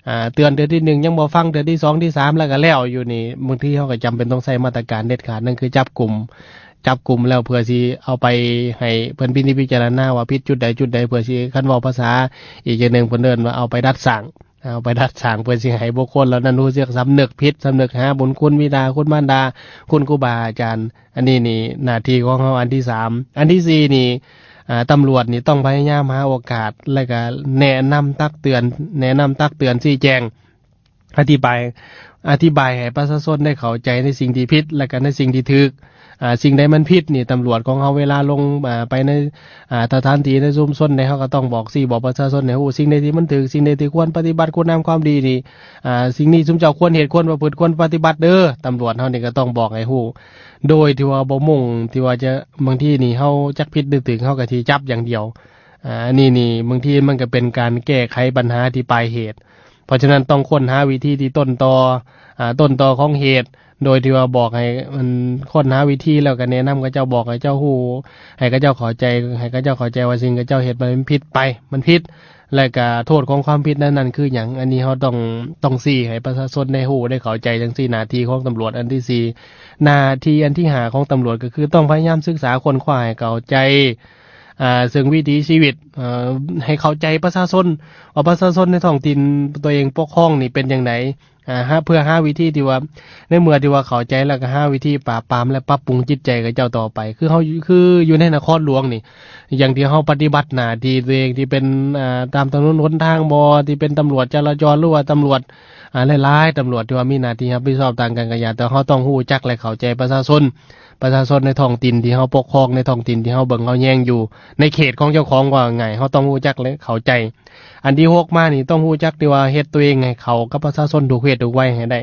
ອາ ເຕືອນເທື່ອທີໜຶ່ງຍັງບໍ່ຟັງ ເທື່ອທີສອງ ທີສາມ ແລ້ວກໍແລ້ວຢູ່ນີ້ ບາງທີເຮົາກໍຈຳເປັນຕ້ອງໃຊ້ມາດຕະການເດັດຂາດ ນັ້ນຄືຈັບກຸມ ຈັບກຸມແລ້ວເພື່ອຊິເອົາໄປໃຫ້ເພິ່ນພິນິດພິຈາລະນາວ່າຜິດຈຸດໃດຈຸດໃດ ເພື່ອຊິ ຄັນເວົ້າພາສາອີກຢ່າງໜຶ່ງ ເພິ່ນເອີ້ນວ່າເອົາໄປດັດສ້າງ ເອົາໄປດັດສ້າງເພື່ອຊິໃຫ້ບຸກຄົນເຫຼົ່ານັ້ນຮູ້ສຶກສຳນຶກຜິດ, ສຳນຶກຫາບຸນຄຸນບິດາຄຸນມານດາ, ຄຸນຄູບາອາຈານ. ອັນນີ້ນີ້ໜ້າທີ່ຂອງເຮົາ. ອັນທີສາມ. ອັນທີສີ່ນີ້ ອາ ຕຳຫຼວດນີ້ຕ້ອງພະຍາຍາມຫາໂອກາດ ແລະກະແນະນຳຕັກເຕືອນ, ແນະນຳຕັກເຕືອນຊີ້ແຈງ ອະທິບາຍ, ອະທິບາຍໃຫ້ປະຊາຊົນໄດ້ເຂົ້າໃຈໃນສິ່ງທີ່ຜິດ ແລະກະໃນສິ່ງທີ່ຖືກ. ອາ ສິ່ງໃດມັນຜິດນີ້ ຕຳຫຼວດຂອງເຮົາເວລາລົງ ອາ ໄປໃນ ອາ ສະຖານທີ່ໃນຊຸມຊົນໃດ ເຮົາກໍຕ້ອງບອກຊີ້ບອກປະຊາຊົນໃຫ້ຮູ້ ສິ່ງໃດທີ່ມັນຖືກ, ສິ່ງໃດທີ່ຄວນປະຕິບັດ, ຄຸນງາມຄວາມດີນີ້ ອາ ສິ່ງນີ້ຊຸມເຈົ້າຄວນເຮັດ, ຄວນປະພຶດ, ຄວນປະຕິບັດເດີ. ຕຳຫຼວດເຮົານີ້ກໍຕ້ອງບອກໃຫ້ຮູ້ ໂດຍທີ່ວ່າບໍ່ມຸ່ງທີ່ວ່າຈະ, ບາງທີນີ້ເຮົາຈັກຜິດຫຼືຖືກ ເຮົາກໍຊິຈັບຢ່າງດຽວ. ອາ ອັນນີ້ນີ້ບາງທີມັນກໍເປັນການແກ້ໄຂບັນຫາທີ່ປາຍເຫດ. ເພາະສະນັ້ນຕ້ອງຄົ້ນຫາວິທີທີ່ຕົ້ນຕໍ ອາ ຕົ້ນຕໍຂອງເຫດ ໂດຍທີ່ວ່າບອກໃຫ້ ອັນ ຄົ້ນຫາວິທີ ແລ້ວກໍແນະນຳເຂົາເຈົ້າ, ບອກໃຫ້ເຈົ້າຮູ້, ໃຫ້ເຂົາເຈົ້າເຂົ້າໃຈ, ໃຫ້ເຂົາເຈົ້າເຂົ້າໃຈວ່າສິ່ງເຂົາເຈົ້າເຮັດໄປມັນຜິດໄປ, ມັນຜິດ ແລະກະໂທດຂອງຄວາມຜິດນັ້ນໆຄືຫຍັງ. ອັນນີ້ເຮົາຕ້ອງ, ຕ້ອງຊີ້ໃຫ້ປະຊາຊົນໄດ້ຮູ້ໄດ້ເຂົ້າໃຈ. ຈັ່ງຊີ້ໜ້າທີ່ຂອງຕຳຫຼວດອັນທີສີ່. ໜ້າທີ່ອັນທີຫ້າຂອງຕຳຫຼວດກໍຄືຕ້ອງພະຍາຍາມສຶກສາຄົ້ນຄວ້າໃຫ້ເຂົ້າໃຈ ອາ ເຊິ່ງວິຖີຊີວິດ ເອີ ໃຫ້ເຂົ້າໃຈປະຊາຊົນ ວ່າປະຊາຊົນໃນທ້ອງຖິ່ນຕົວເອງປົກຄອງນີ້ເປັນຈັ່ງໃດ ອາ ຫາ ເພື່ອຫາວິທີທີ່ວ່າ ໃນເມື່ອທີ່ວ່າເຂົ້າໃຈແລ້ວ ກໍຫາວິທີປາບປາມ ແລະ ປັບປຸງຈິດໃຈຂອງເຈົ້າຕໍ່ໄປ. ຄືເຮົາ ຄືຢູ່ໃນນະຄອນຫຼວງນີ້ ຢ່າງທີ່ເຮົາປະຕິບັດໜ້າທີ່ຕົວເອງທີ່ເປັນ ອາ ຕາມຖະໜົນຫົນທາງບໍ ທີ່ເປັນຕຳຫຼວດຈະລາຈອນ ຫຼືວ່າຕຳຫຼວດ ອາ ຫຼາຍໆຕຳຫຼວດທີ່ວ່າມີໜ້າທີ່ຮັບຜິດຊອບຕ່າງກັນກໍຢ່າ ແຕ່ເຮົາຕ້ອງຮູ້ຈັກ ແລະ ເຂົ້າໃຈປະຊາຊົນ. ປະຊາຊົນໃນທ້ອງຖິ່ນທີ່ເຮົາປົກຄອງ ໃນທ້ອງຖິ່ນທີ່ເຮົາເບິ່ງເຮົາແຍງຢູ່ ໃນເຂດຂອງເຈົ້າຂອງ ເວົ້າງ່າຍໆ ເຮົາຕ້ອງຮູ້ຈັກ ແລະ ເຂົ້າໃຈ. ອັນທີຫົກມານີ້ ຕ້ອງຮູ້ຈັກທີ່ວ່າເຮັດຕົວເອງໃຫ້ເຂົ້າກັບປະຊາຊົນທຸກເພດທຸກໄວໃຫ້ໄດ້.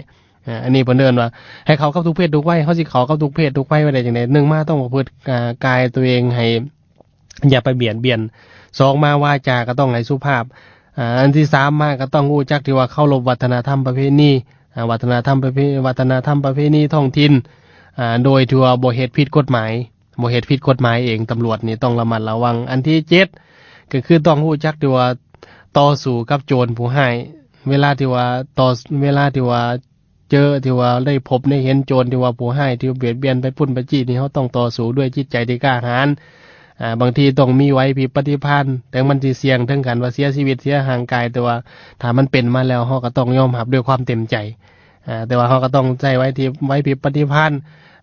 ອາ ອັນນີ້ເພິ່ນເອີ້ນວ່າໃຫ້ເຂົ້າກັບທຸກເພດທຸກໄວ. ເຮົາຊິເຂົ້າກັບທຸກເພດທຸກໄວໄດ້ຈັ່ງໃດ? ໜຶ່ງມາຕ້ອງປະພຶດ ອາ ກາຍຕົວເອງໃຫ້ ຢ່າໄປບຽດບຽນ. ສອງມາວາຈາກໍຕ້ອງໃຫ້ສຸພາບ. ອາ ອັນທີສາມມາກໍຕ້ອງຮູ້ຈັກທີ່ວ່າເຄົາລົບວັດທະນະທຳປະເພນີ ອາ ວັດທະນະທຳປະເພ ວັດທະນະທຳປະເພນີທ້ອງຖິ່ນ ອາ ໂດຍທີ່ວ່າບໍ່ເຮັດຜິດກົດໝາຍ ບໍ່ເຮັດຜິດກົດໝາຍເອງ. ຕຳຫຼວດນີ້ຕ້ອງລະມັດລະວັງ. ອັນທີເຈັດ ກໍຄືຕ້ອງຮູ້ຈັກທີ່ວ່າຕໍ່ສູ້ກັບໂຈນຜູ້ຮ້າຍ ເວລາທີ່ວ່າຕໍ່ ເວລາທີ່ວ່າ ເຈີທີ່ວ່າໄດ້ພົບໄດ້ເຫັນໂຈນທີ່ວ່າຜູ້ຮ້າຍທີ່ບຽດບຽນໄປປຸ້ນໄປຈີ້ນີ້ ເຮົາຕ້ອງຕໍ່ສູ້ດ້ວຍຈິດໃຈທີ່ກ້າຫານ. ອາ ບາງທີຕ້ອງມີໄຫວພິບປະຕິພານ ເຖິງມັນຊິສ່ຽງເຖິງຂັ້ນວ່າເສຍຊີວິດເສຍຮ່າງກາຍ ແຕ່ວ່າຖ້າມັນເປັນມາແລ້ວ ເຮົາກໍຕ້ອງຍອມຮັບດ້ວຍຄວາມເຕັມໃຈ. ອາ ແຕ່ວ່າເຮົາກໍຕ້ອງໃຊ້ໄຫວທີ່ ໄຫວພິບປະຕິພານ.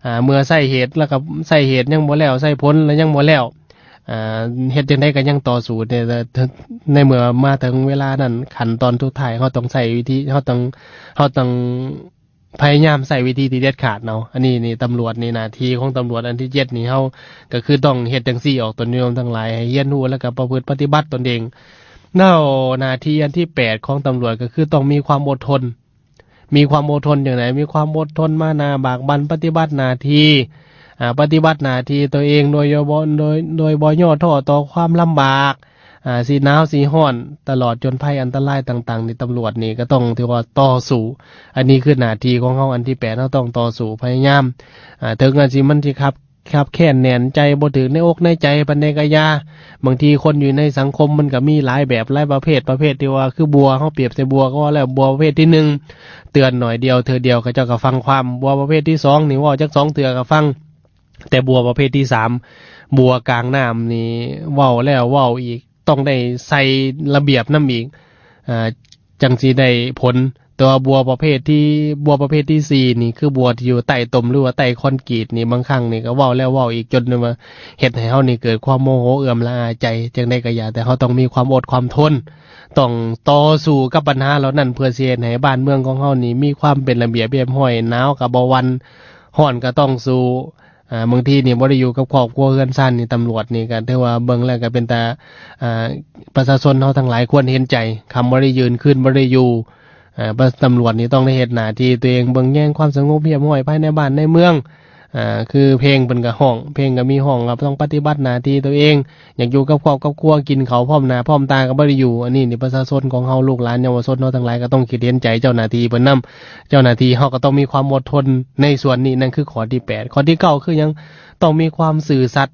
ອາ ເມື່ອໃຊ້ເຫດແລ້ວກໍໃຊ້ເຫດຍັງບໍ່ແລ້ວ ໃຊ້ຜົນແລ້ວຍັງບໍ່ແລ້ວ ອາ ເຮັດຈັ່ງໃດກໍຍັງຕໍ່ສູ້ ແຕ່ ແຕ່ ໃນເມື່ອມາເຖິງເວລານັ້ນ ຂັ້ນຕອນສຸດທ້າຍ ເຮົາຕ້ອງໃຊ້ວິທີ ເຮົາຕ້ອງ ເຮົາຕ້ອງພະຍາຍາມໃຊ້ວິທີທີ່ເດັດຂາດເນາະ. ອັນນີ້ນີ້ຕຳຫຼວດນີ້ ໜ້າທີ່ຂອງຕຳຫຼວດອັນທີເຈັດນີ້ ເຮົາກໍຄືຕ້ອງເຮັດຈັ່ງຊີ້ອອກ ຕົນໂຍມທັງຫຼາຍ ໃຫ້ຮຽນຮູ້ ແລ້ວກໍປະພຶດປະຕິບັດຕົນເອງ. ແລ້ວໜ້າທີ່ອັນທີແປດຂອງຕຳຫຼວດ ກໍຄືຕ້ອງມີຄວາມອົດທົນ. ມີຄວາມອົດທົນຈັ່ງໃດ? ມີຄວາມອົດທົນ ມານະ ບາກບັ່ນປະຕິບັດໜ້າທີ່ ອາ ປະຕິບັດໜ້າທີ່ຕົວເອງໂດຍບໍ່ ໂດຍ ໂດຍບໍ່ຫຍໍ້ທໍ້ຕໍ່ຄວາມລຳບາກ ອາ ຊິໜາວຊິຮ້ອນ ຕະຫຼອດຈົນໄພອັນຕະລາຍຕ່າງໆນີ້ ຕຳຫຼວດນີ້ກໍຕ້ອງຖືວ່າຕໍ່ສູ້. ອັນນີ້ຄືໜ້າທີ່ຂອງເຮົາອັນທີແປດ ເຮົາຕ້ອງຕໍ່ສູ້ພະຍາຍາມ ອາ ເຖິງອັນຊິ ມັນຊິຂັບ ຄັບແຄ້ນແໜ້ນໃຈ ບໍ່ຖືກໃນອົກໃນໃຈປານໃດກະຢ່າ. ບາງທີຄົນຢູ່ໃນສັງຄົມມັນກະມີຫຼາຍແບບຫຼາຍປະເພດ, ປະເພດທີ່ວ່າຄືບົວ ເຮົາປຽບໃສ່ບົວກໍວ່າແລ້ວ ບົວປະເພດທີໜຶ່ງ ເຕືອນໜ້ອຍດຽວເທື່ອດຽວເຂົາເຈົ້າກະຟັງຄວາມ, ບົວປະເພດທີສອງນີ້ເວົ້າຈັກສອງເທື່ອກະຟັງ, ແຕ່ບົວປະເພດທີສາມ ບົວກາງນ້ຳນີ້ເວົ້າແລ້ວເວົ້າອີກ ຕ້ອງໄດ້ໃສ່ລະບຽບນຳອີກ ອາ ຈັ່ງຊິໄດ້ຜົນ. ແຕ່ວ່າບົວປະເພດທີ່ ບົວປະເພດທີສີ່ນີ້ ຄືບົວທີ່ຢູ່ໃຕ້ຕົມ ຫຼືວ່າໃຕ້ຄອນກຣີດນີ້ ບາງຄັ້ງນີ້ກໍເວົ້າແລ້ວເວົ້າອີກ ຈົນວ່າເຮັດໃຫ້ເຮົານີ້ເກີດຄວາມໂມໂຫເອື້ອມລະອາໃຈ. ຈັ່ງໃດກໍຢ່າ ແຕ່ເຮົາຕ້ອງມີຄວາມອົດຄວາມທົນ ຕ້ອງຕໍ່ສູ້ກັບບັນຫາເຫຼົ່ານັ້ນ ເພື່ອຊິເຮັດໃຫ້ບ້ານເມືອງຂອງເຮົານີ້ມີຄວາມເປັນລະບຽບຮຽບຮ້ອຍ, ໜາວກໍບໍ່ຫວັ່ນ, ຮ້ອນກໍຕ້ອງສູ້. ອາ ບາງທີນີ້ບໍ່ໄດ້ຢູ່ກັບຄອບຄົວເຮືອນຊານນີ້ ຕຳຫຼວດນີ້ກໍຖືວ່າເບິ່ງແລ້ວກໍເປັນຕາ ອາ ປະຊາຊົນເຮົາທັງຫຼາຍຄວນເຫັນໃຈ. ຄ່ຳບໍ່ໄດ້ຢືນ ຄືນບໍ່ໄດ້ຢູ່ ອາ ຕຳຫຼວດນີ້ຕ້ອງໄດ້ເຮັດໜ້າທີ່ຕົວເອງ ເບິ່ງແຍງຄວາມສະຫງົບຮຽບຮ້ອຍພາຍໃນບ້ານໃນເມືອງ. ອາ ຄືເພງເພິ່ນກໍຮ້ອງ ເພງກໍມີຮ້ອງ ກໍຕ້ອງປະຕິບັດໜ້າທີ່ຕົວເອງ. ຢາກຢູ່ກັບຄອບກັບຄົວ ກິນເຂົ້າພ້ອມໜ້າພ້ອມຕາກໍບໍ່ໄດ້ຢູ່. ອັນນີ້ນີ້ປະຊາຊົນຂອງເຮົາ ລູກຫຼານເຍົາວະຊົນເຮົາທັງຫຼາຍກໍຕ້ອງຄິດເຫັນໃຈເຈົ້າໜ້າທີ່ເພິ່ນນຳ. ເຈົ້າໜ້າທີ່ເຮົາກໍຕ້ອງມີຄວາມອົດທົນໃນສ່ວນນີ້. ນັ້ນຄືຂໍ້ທີແປດ. ຂໍ້ທີເກົ້າຄືຫຍັງ? ຕ້ອງມີຄວາມຊື່ສັດ.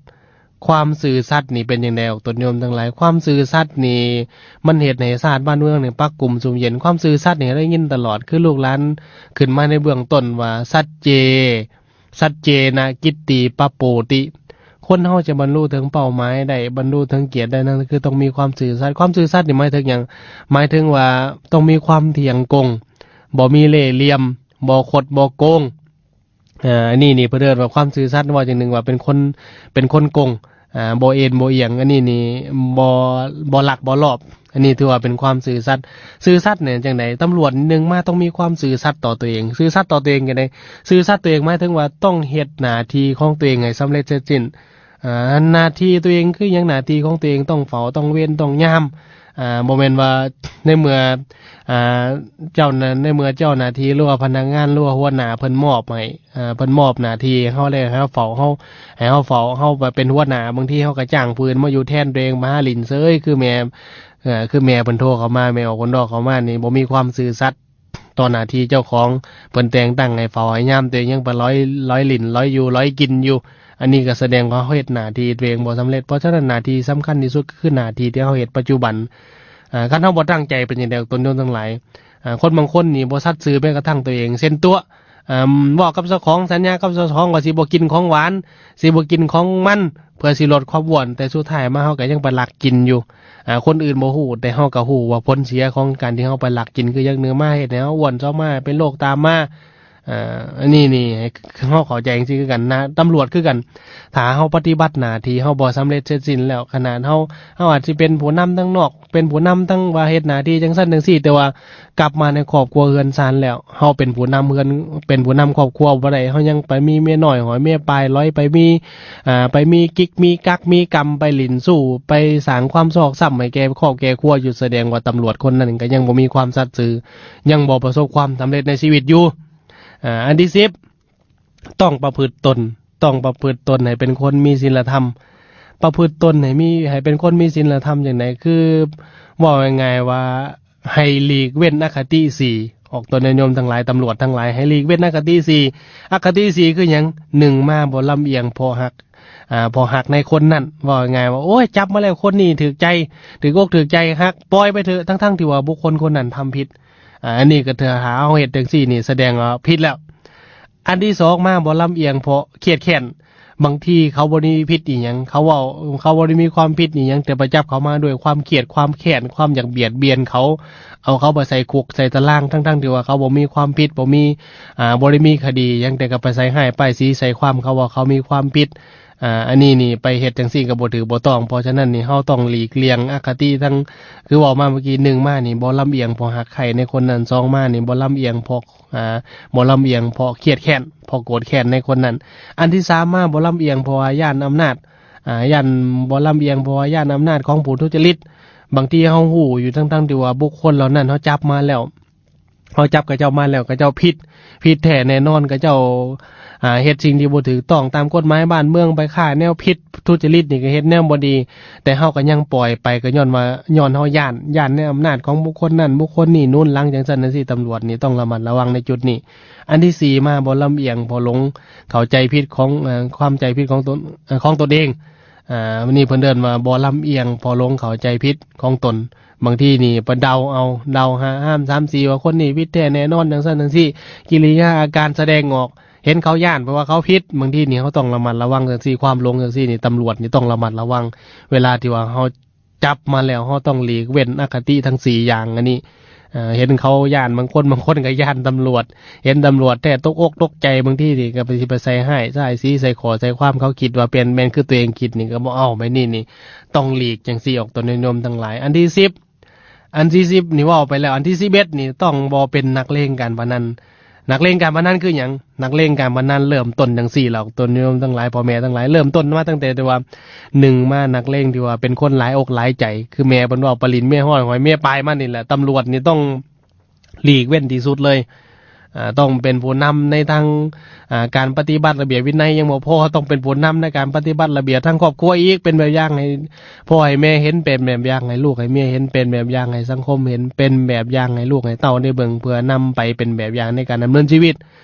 ຄວາມຊື່ສັດນີ້ເປັນຈັ່ງໃດອອກ ຕົນໂຍມທັງຫຼາຍ? ຄວາມຊື່ສັດນີ້ມັນເຮັດໃຫ້ຊາດບ້ານເມືອງນີ້ປັກກຸ້ມຊຸ່ມເຢັນ. ຄວາມຊື່ສັດນີ້ໄດ້ຍິນຕະຫຼອດ ຄືລູກຫຼານຂຶ້ນມາໃນເບື້ອງຕົ້ນວ່າ ສັດເຈ ສັດເຈນະກິດຕິປະໂປຕິ. ຄົນເຮົາຈະບັນລຸເຖິງເປົ້າໝາຍໄດ້, ບັນລຸເຖິງກຽດໄດ້, ນັ້ນຄືຕ້ອງມີຄວາມຊື່ສັດ. ຄວາມຊື່ສັດນີ້ໝາຍເຖິງຫຍັງ? ໝາຍເຖິງວ່າຕ້ອງມີຄວາມທ່ຽງກົງ, ບໍ່ມີເລ່ຫຼ່ຽມ, ບໍ່ຄົດບໍ່ໂກງ. ເອີ ອັນນີ້ນີ້ເພິ່ນເອີ້ນວ່າຄວາມຊື່ສັດ. ເວົ້າຢ່າງໜຶ່ງວ່າເປັນຄົນ, ເປັນຄົນກົງ, ອ່າ ບໍ່ເອັນບໍ່ອຽງ. ອັນນີ້ນີ້ບໍ່, ບໍ່ລັກບໍ່ລອບ. ອັນນີ້ຖືວ່າເປັນຄວາມຊື່ສັດ. ຊື່ສັດນີ້ຈັ່ງໃດ? ຕຳຫຼວດໜຶ່ງມາຕ້ອງມີຄວາມຊື່ສັດຕໍ່ຕົວເອງ. ຊື່ສັດຕໍ່ຕົວເອງຈັ່ງໃດ? ຊື່ສັດຕົວເອງໝາຍເຖິງວ່າຕ້ອງເຮັດໜ້າທີ່ຂອງຕົວເອງໃຫ້ສຳເລັດເສັດສິ້ນ. ອ່າ ໜ້າທີ່ຕົວເອງຄືຫຍັງ? ໜ້າທີ່ຂອງຕົວເອງຕ້ອງເຝົ້າ, ຕ້ອງເວັນ, ຕ້ອງຍາມ. ອ່າ ບໍ່ແມ່ນວ່າໃນເມື່ອ, ອ່າ ເຈົ້ານະ, ໃນເມື່ອເຈົ້າໜ້າທີ່ ຫຼືວ່າພະນັກງານ ຫຼືວ່າຫົວໜ້າເພິ່ນມອບໃຫ້, ອ່າ ເພິ່ນມອບໜ້າທີ່ໃຫ້ເຮົາແລ້ວ ໃຫ້ເຮົາເຝົ້າ, ເຮົາ, ໃຫ້ເຮົາເຝົ້າ, ເຮົາໄປເປັນຫົວໜ້າ, ບາງທີເຮົາກໍຈ້າງຜູ້ອື່ນມາຢູ່ແທນ ຕົວເອງມາຫາຫຼິ້ນເສີຍ ຄືແມ່, ເອີ ຄືແມ່ເພິ່ນໂທເຂົ້າມາ, ແມ່ອອກຄົນດອກເຂົ້າມານີ້ ບໍ່ມີຄວາມຊື່ສັດ ຕໍ່ໜ້າທີ່ເຈົ້າຂອງເພິ່ນແຕ່ງຕັ້ງໃຫ້ເຝົ້າໃຫ້ຍາມ, ຕົວເອງຍັງໄປລອຍ, ລອຍຫຼິ້ນ, ລອຍຢູ່, ລອຍກິນຢູ່. ອັນນີ້ກໍສະແດງວ່າເຮົາເຮັດໜ້າທີ່ຕົວເອງບໍ່ສຳເລັດ. ເພາະສະນັ້ນ ໜ້າທີ່ສຳຄັນທີ່ສຸດກໍຄືໜ້າທີ່ທີ່ເຮົາເຮັດປັດຈຸບັນ. ອາ ຄັນເຮົາບໍ່ຕັ້ງໃຈເປັນຈັ່ງໃດ ອອກຕົນໂຍມທັງຫຼາຍ? ອາ ຄົນບາງຄົນນີ້ບໍ່ສັດຊື່ແມ້ກະທັ່ງຕົວເອງ. ເຊັ່ນຕົວະ, ເວົ້າກັບເຈົ້າຂອງ, ສັນຍາກັບເຈົ້າຂອງວ່າຊິບໍ່ກິນຂອງຫວານ, ຊິບໍ່ກິນຂອງມັນ ເພື່ອຊິລົດຄວາມອ້ວນ, ແຕ່ສຸດທ້າຍມາເຮົາກໍຍັງໄປລັກກິນຢູ່. ອາ ຄົນອື່ນບໍ່ຮູ້ ແຕ່ເຮົາກໍຮູ້ວ່າຜົນເສຍຂອງການທີ່ເຮົາໄປລັກກິນ ຄືຢ່າງໜຶ່ງມາເຮັດໃຫ້ເຮົາອ້ວນ, ສອງມາເປັນໂລກຕາມມາ. ອາ ອັນນີ້ນີ້ໃຫ້ເຮົາເຂົ້າໃຈຈັ່ງຊີ້ຄືກັນນະ, ຕຳຫຼວດຄືກັນ. ຖ້າເຮົາປະຕິບັດໜ້າທີ່ເຮົາບໍ່ສຳເລັດເສັດສິ້ນແລ້ວ, ຂະໜາດເຮົາ, ເຮົາອາດຊິເປັນຜູ້ນຳທາງນອກ, ເປັນຜູ້ນຳທັງວ່າເຮັດໜ້າທີ່ຈັ່ງຊັ້ນຈັ່ງຊີ້, ແຕ່ວ່າກັບມາໃນຄອບຄົວເຮືອນຊານແລ້ວ, ເຮົາເປັນຜູ້ນຳເຮືອນ, ເປັນຜູ້ນຳຄອບຄົວບໍ່ໄດ້, ເຮົາຍັງໄປມີເມຍນ້ອຍຫ້ອຍເມຍປາຍ, ລອຍໄປມີ, ອ່າ, ໄປມີກິກມີກັກ, ມີກຳ, ໄປຫຼິ້ນຊູ້, ໄປສ້າງຄວາມຊອກຊ້ຳໃຫ້ແກ່ຄອບແກ່ຄົວຢູ່, ສະແດງວ່າຕຳຫຼວດຄົນນັ້ນກໍຍັງບໍ່ມີຄວາມສັດຊື່, ຍັງບໍ່ປະສົບຄວາມສຳເລັດໃນຊີວິດຢູ່. ອ່າ, ອັນທີສິບ, ຕ້ອງປະພຶດຕົນ, ຕ້ອງປະພຶດຕົນໃຫ້ເປັນຄົນມີສິນລະທຳ. ປະພຶດຕົນໃຫ້ມີ, ໃຫ້ເປັນຄົນມີສິນລະທຳຈັ່ງໃດ? ຄືເວົ້າງ່າຍໆວ່າ ໃຫ້ຫຼີກເວັ້ນອະຄະຕິສີ່. ອອກຕົນຍາດໂຍມທັງຫຼາຍ, ຕຳຫຼວດທັງຫຼາຍ, ໃຫ້ຫຼີກເວັ້ນອະຄະຕິສີ່. ອະຄະຕິສີ່ຄືຫຍັງ? ໜຶ່ງມາບໍ່ລຳອຽງເພາະຮັກ, ອ່າ, ເພາະຮັກໃນຄົນນັ້ນ. ເວົ້າງ່າຍໆວ່າ ໂອ້ຍ, ຈັບມາແລ້ວຄົນນີ້ຖືກໃຈ, ຖືກອົກຖືກໃຈ, ຮັກ, ປ່ອຍໄປເຖາະ, ທັງໆທີ່ວ່າບຸກຄົນຄົນນັ້ນທຳຜິດ. ອ່າ, ອັນນີ້ກໍຖືຫາເຮົາເຮັດຈັ່ງຊີ້ນີ້ ສະແດງວ່າຜິດແລ້ວ. ອັນທີສອງມາບໍ່ລຳອຽງເພາະຄຽດແຄ້ນ. ບາງທີເຂົາບໍ່ໄດ້ມີຜິດອີ່ຫຍັງ, ເຂົາເວົ້າ, ເຂົາບໍ່ໄດ້ມີຄວາມຜິດອີ່ຫຍັງ, ແຕ່ໄປຈັບເຂົາມາດ້ວຍຄວາມຄຽດ, ຄວາມແຄ້ນ, ຄວາມຢາກບຽດບຽນເຂົາ, ເອົາເຂົາໄປໃສ່ຄຸກໃສ່ຕາລາງ, ທັງໆທີ່ວ່າເຂົາບໍ່ມີຄວາມຜິດ, ບໍ່ມີ, ອ່າ, ບໍ່ໄດ້ມີຄະດີຫຍັງ, ແຕ່ກໍໄປໃສ່ຮ້າຍປ້າຍສີໃສ່ຄວາມເຂົາວ່າເຂົາມີຄວາມຜິດ. ອ່າ, ອັນນີ້ນີ້ໄປເຮັດຈັ່ງຊີ້ກໍບໍ່ຖືກບໍ່ຕ້ອງ. ເພາະສະນັ້ນນີ້ເຮົາຕ້ອງຫຼີກລ່ຽງອະຄະຕິທັງ, ຄືເວົ້າມາເມື່ອກີ້, ໜຶ່ງມານີ້ບໍ່ລຳອຽງເພາະຮັກໃຄ່ໃນຄົນນັ້ນ, ສອງມານີ້ບໍ່ລຳອຽງເພາະ, ອ່າ, ບໍ່ລຳອຽງເພາະຄຽດແຄ້ນ, ເພາະໂກດແຄ້ນໃນຄົນນັ້ນ. ອັນທີສາມມາບໍ່ລຳອຽງເພາະວ່າຢ້ານອຳນາດ, ອ່າ, ຢ້ານ, ບໍ່ລຳອຽງເພາະວ່າຢ້ານອຳນາດຂອງຜູ້ທຸດຈະລິດ. ບາງທີເຮົາຮູ້ຢູ່ ທັງໆທີ່ວ່າບຸກຄົນເຫຼົ່ານັ້ນເຮົາຈັບມາແລ້ວ, ເຮົາຈັບເຂົາເຈົ້າມາແລ້ວ ເຂົາເຈົ້າຜິດ, ຜິດແທ້ແນ່ນອນ, ເຂົາເຈົ້າ, ອ່າ, ເຮັດສິ່ງທີ່ບໍ່ຖືກຕ້ອງຕາມກົດໝາຍບ້ານເມືອງ, ໄປຄ້າແນວຜິດ, ທຸດຈະລິດນີ້ກໍເຮັດແນວບໍ່ດີ, ແຕ່ເຮົາກໍຍັງປ່ອຍໄປ, ກໍຍ້ອນວ່າ, ຍ້ອນເຮົາຢ້ານ, ຢ້ານໃນອຳນາດຂອງບຸກຄົນນັ້ນ, ບຸກຄົນນີ້ໜູນຫຼັງ, ຈັ່ງຊັ້ນຈັ່ງຊີ້. ຕຳຫຼວດນີ້ຕ້ອງລະມັດລະວັງໃນຈຸດນີ້. ອັນທີສີ່ມາບໍ່ລຳອຽງເພາະຫຼົງເຂົ້າໃຈຜິດຂອງ, ເອີ, ຄວາມໃຈຜິດຂອງຕົນ, ເອີ, ຂອງຕົນເອງ. ອ່າ, ອັນນີ້ເພິ່ນເອີ້ນວ່າບໍ່ລຳອຽງເພາະຫຼົງເຂົ້າໃຈຜິດຂອງຕົນ. ບາງທີນີ້ໄປເດົາເອົາ, ເດົາຫາຫ້າມສາມສີ່ວ່າຄົນນີ້ຜິດແທ້ແນ່ນອນ, ຈັ່ງຊັ້ນຈັ່ງຊີ້. ກິລິຍາອາການສະແດງອອກ, ເຫັນເຂົາຢ້ານ ເພາະວ່າເຂົາຜິດ. ບາງທີນີ້ເຮົາຕ້ອງລະມັດລະວັງຈັ່ງຊີ້, ຄວາມຫຼົງຈັ່ງຊີ້ນີ້ ຕຳຫຼວດນີ້ຕ້ອງລະມັດລະວັງ. ເວລາທີ່ວ່າເຮົາຈັບມາແລ້ວ, ເຮົາຕ້ອງຫຼີກເວັ້ນອະຄະຕິທັງສີ່ຢ່າງອັນນີ້. ເອີ, ເຫັນເຂົາຢ້ານ, ບາງຄົນ, ບາງຄົນກໍຢ້ານຕຳຫຼວດ, ເຫັນຕຳຫຼວດແທ້ຕົກອົກຕົກໃຈ, ບາງທີນີ້ກໍໄປ, ຊິໄປໃສ່ຮ້າຍ, ໃສ່ສີ, ໃສ່ຂໍ້, ໃສ່ຄວາມ, ເຂົາຄິດວ່າເປັນ, ແມ່ນຄືຕົວເອງຄິດນີ້ກໍບໍ່ເອົາ. ແບບນີ້ນີ້ຕ້ອງຫຼີກຈັ່ງຊີ້ອອກ, ຕົນຍາດໂຍມທັງຫຼາຍ. ອັນທີສິບ, ອັນທີສິບນີ້ເວົ້າໄປແລ້ວ, ອັນທີສິບເອັດນີ້ຕ້ອງບໍ່ເປັນນັກເລງການພະນັນ. ນັກເລງການພະນັນຄືຫຍັງ? ນັກເລງການພະນັນເລີ່ມຕົ້ນຈັ່ງຊີ້ແຫຼະ, ຕົນໂຍມທັງຫຼາຍ, ພໍ່ແມ່ທັງຫຼາຍ, ເລີ່ມຕົ້ນມາຕັ້ງແຕ່ທີ່ວ່າ ໜຶ່ງມານັກເລງທີ່ວ່າເປັນຄົນຫຼາຍອົກຫຼາຍໃຈ, ຄືແມ່ເພິ່ນເວົ້າ, ໄປຫຼິ້ນເມຍຮ້ອຍ ຫອຍເມຍປາຍມານີ້ແຫຼະ. ຕຳຫຼວດນີ້ຕ້ອງຫຼີກເວັ້ນທີ່ສຸດເລີຍ. ອ່າ, ຕ້ອງເປັນຜູ້ນຳໃນທາງ, ອ່າ, ການປະຕິບັດລະບຽບວິໄນຍັງບໍ່ພໍ, ຕ້ອງເປັນຜູ້ນຳໃນການປະຕິບັດລະບຽບທາງຄອບຄົວອີກ, ເປັນແບບຢ່າງໃຫ້ພໍ່ໃຫ້ແມ່ເຫັນ, ເປັນແບບຢ່າງໃຫ້ລູກໃຫ້ເມຍເຫັນ, ເປັນແບບຢ່າງໃຫ້ສັງຄົມເຫັນ, ເປັນແບບຢ່າງໃຫ້ລູກໃຫ້ເຕົ້າໄດ້ເບິ່ງ, ເພື່ອນຳໄປເປັນແບບຢ່າງໃນການດຳເນີນຊີວິດ.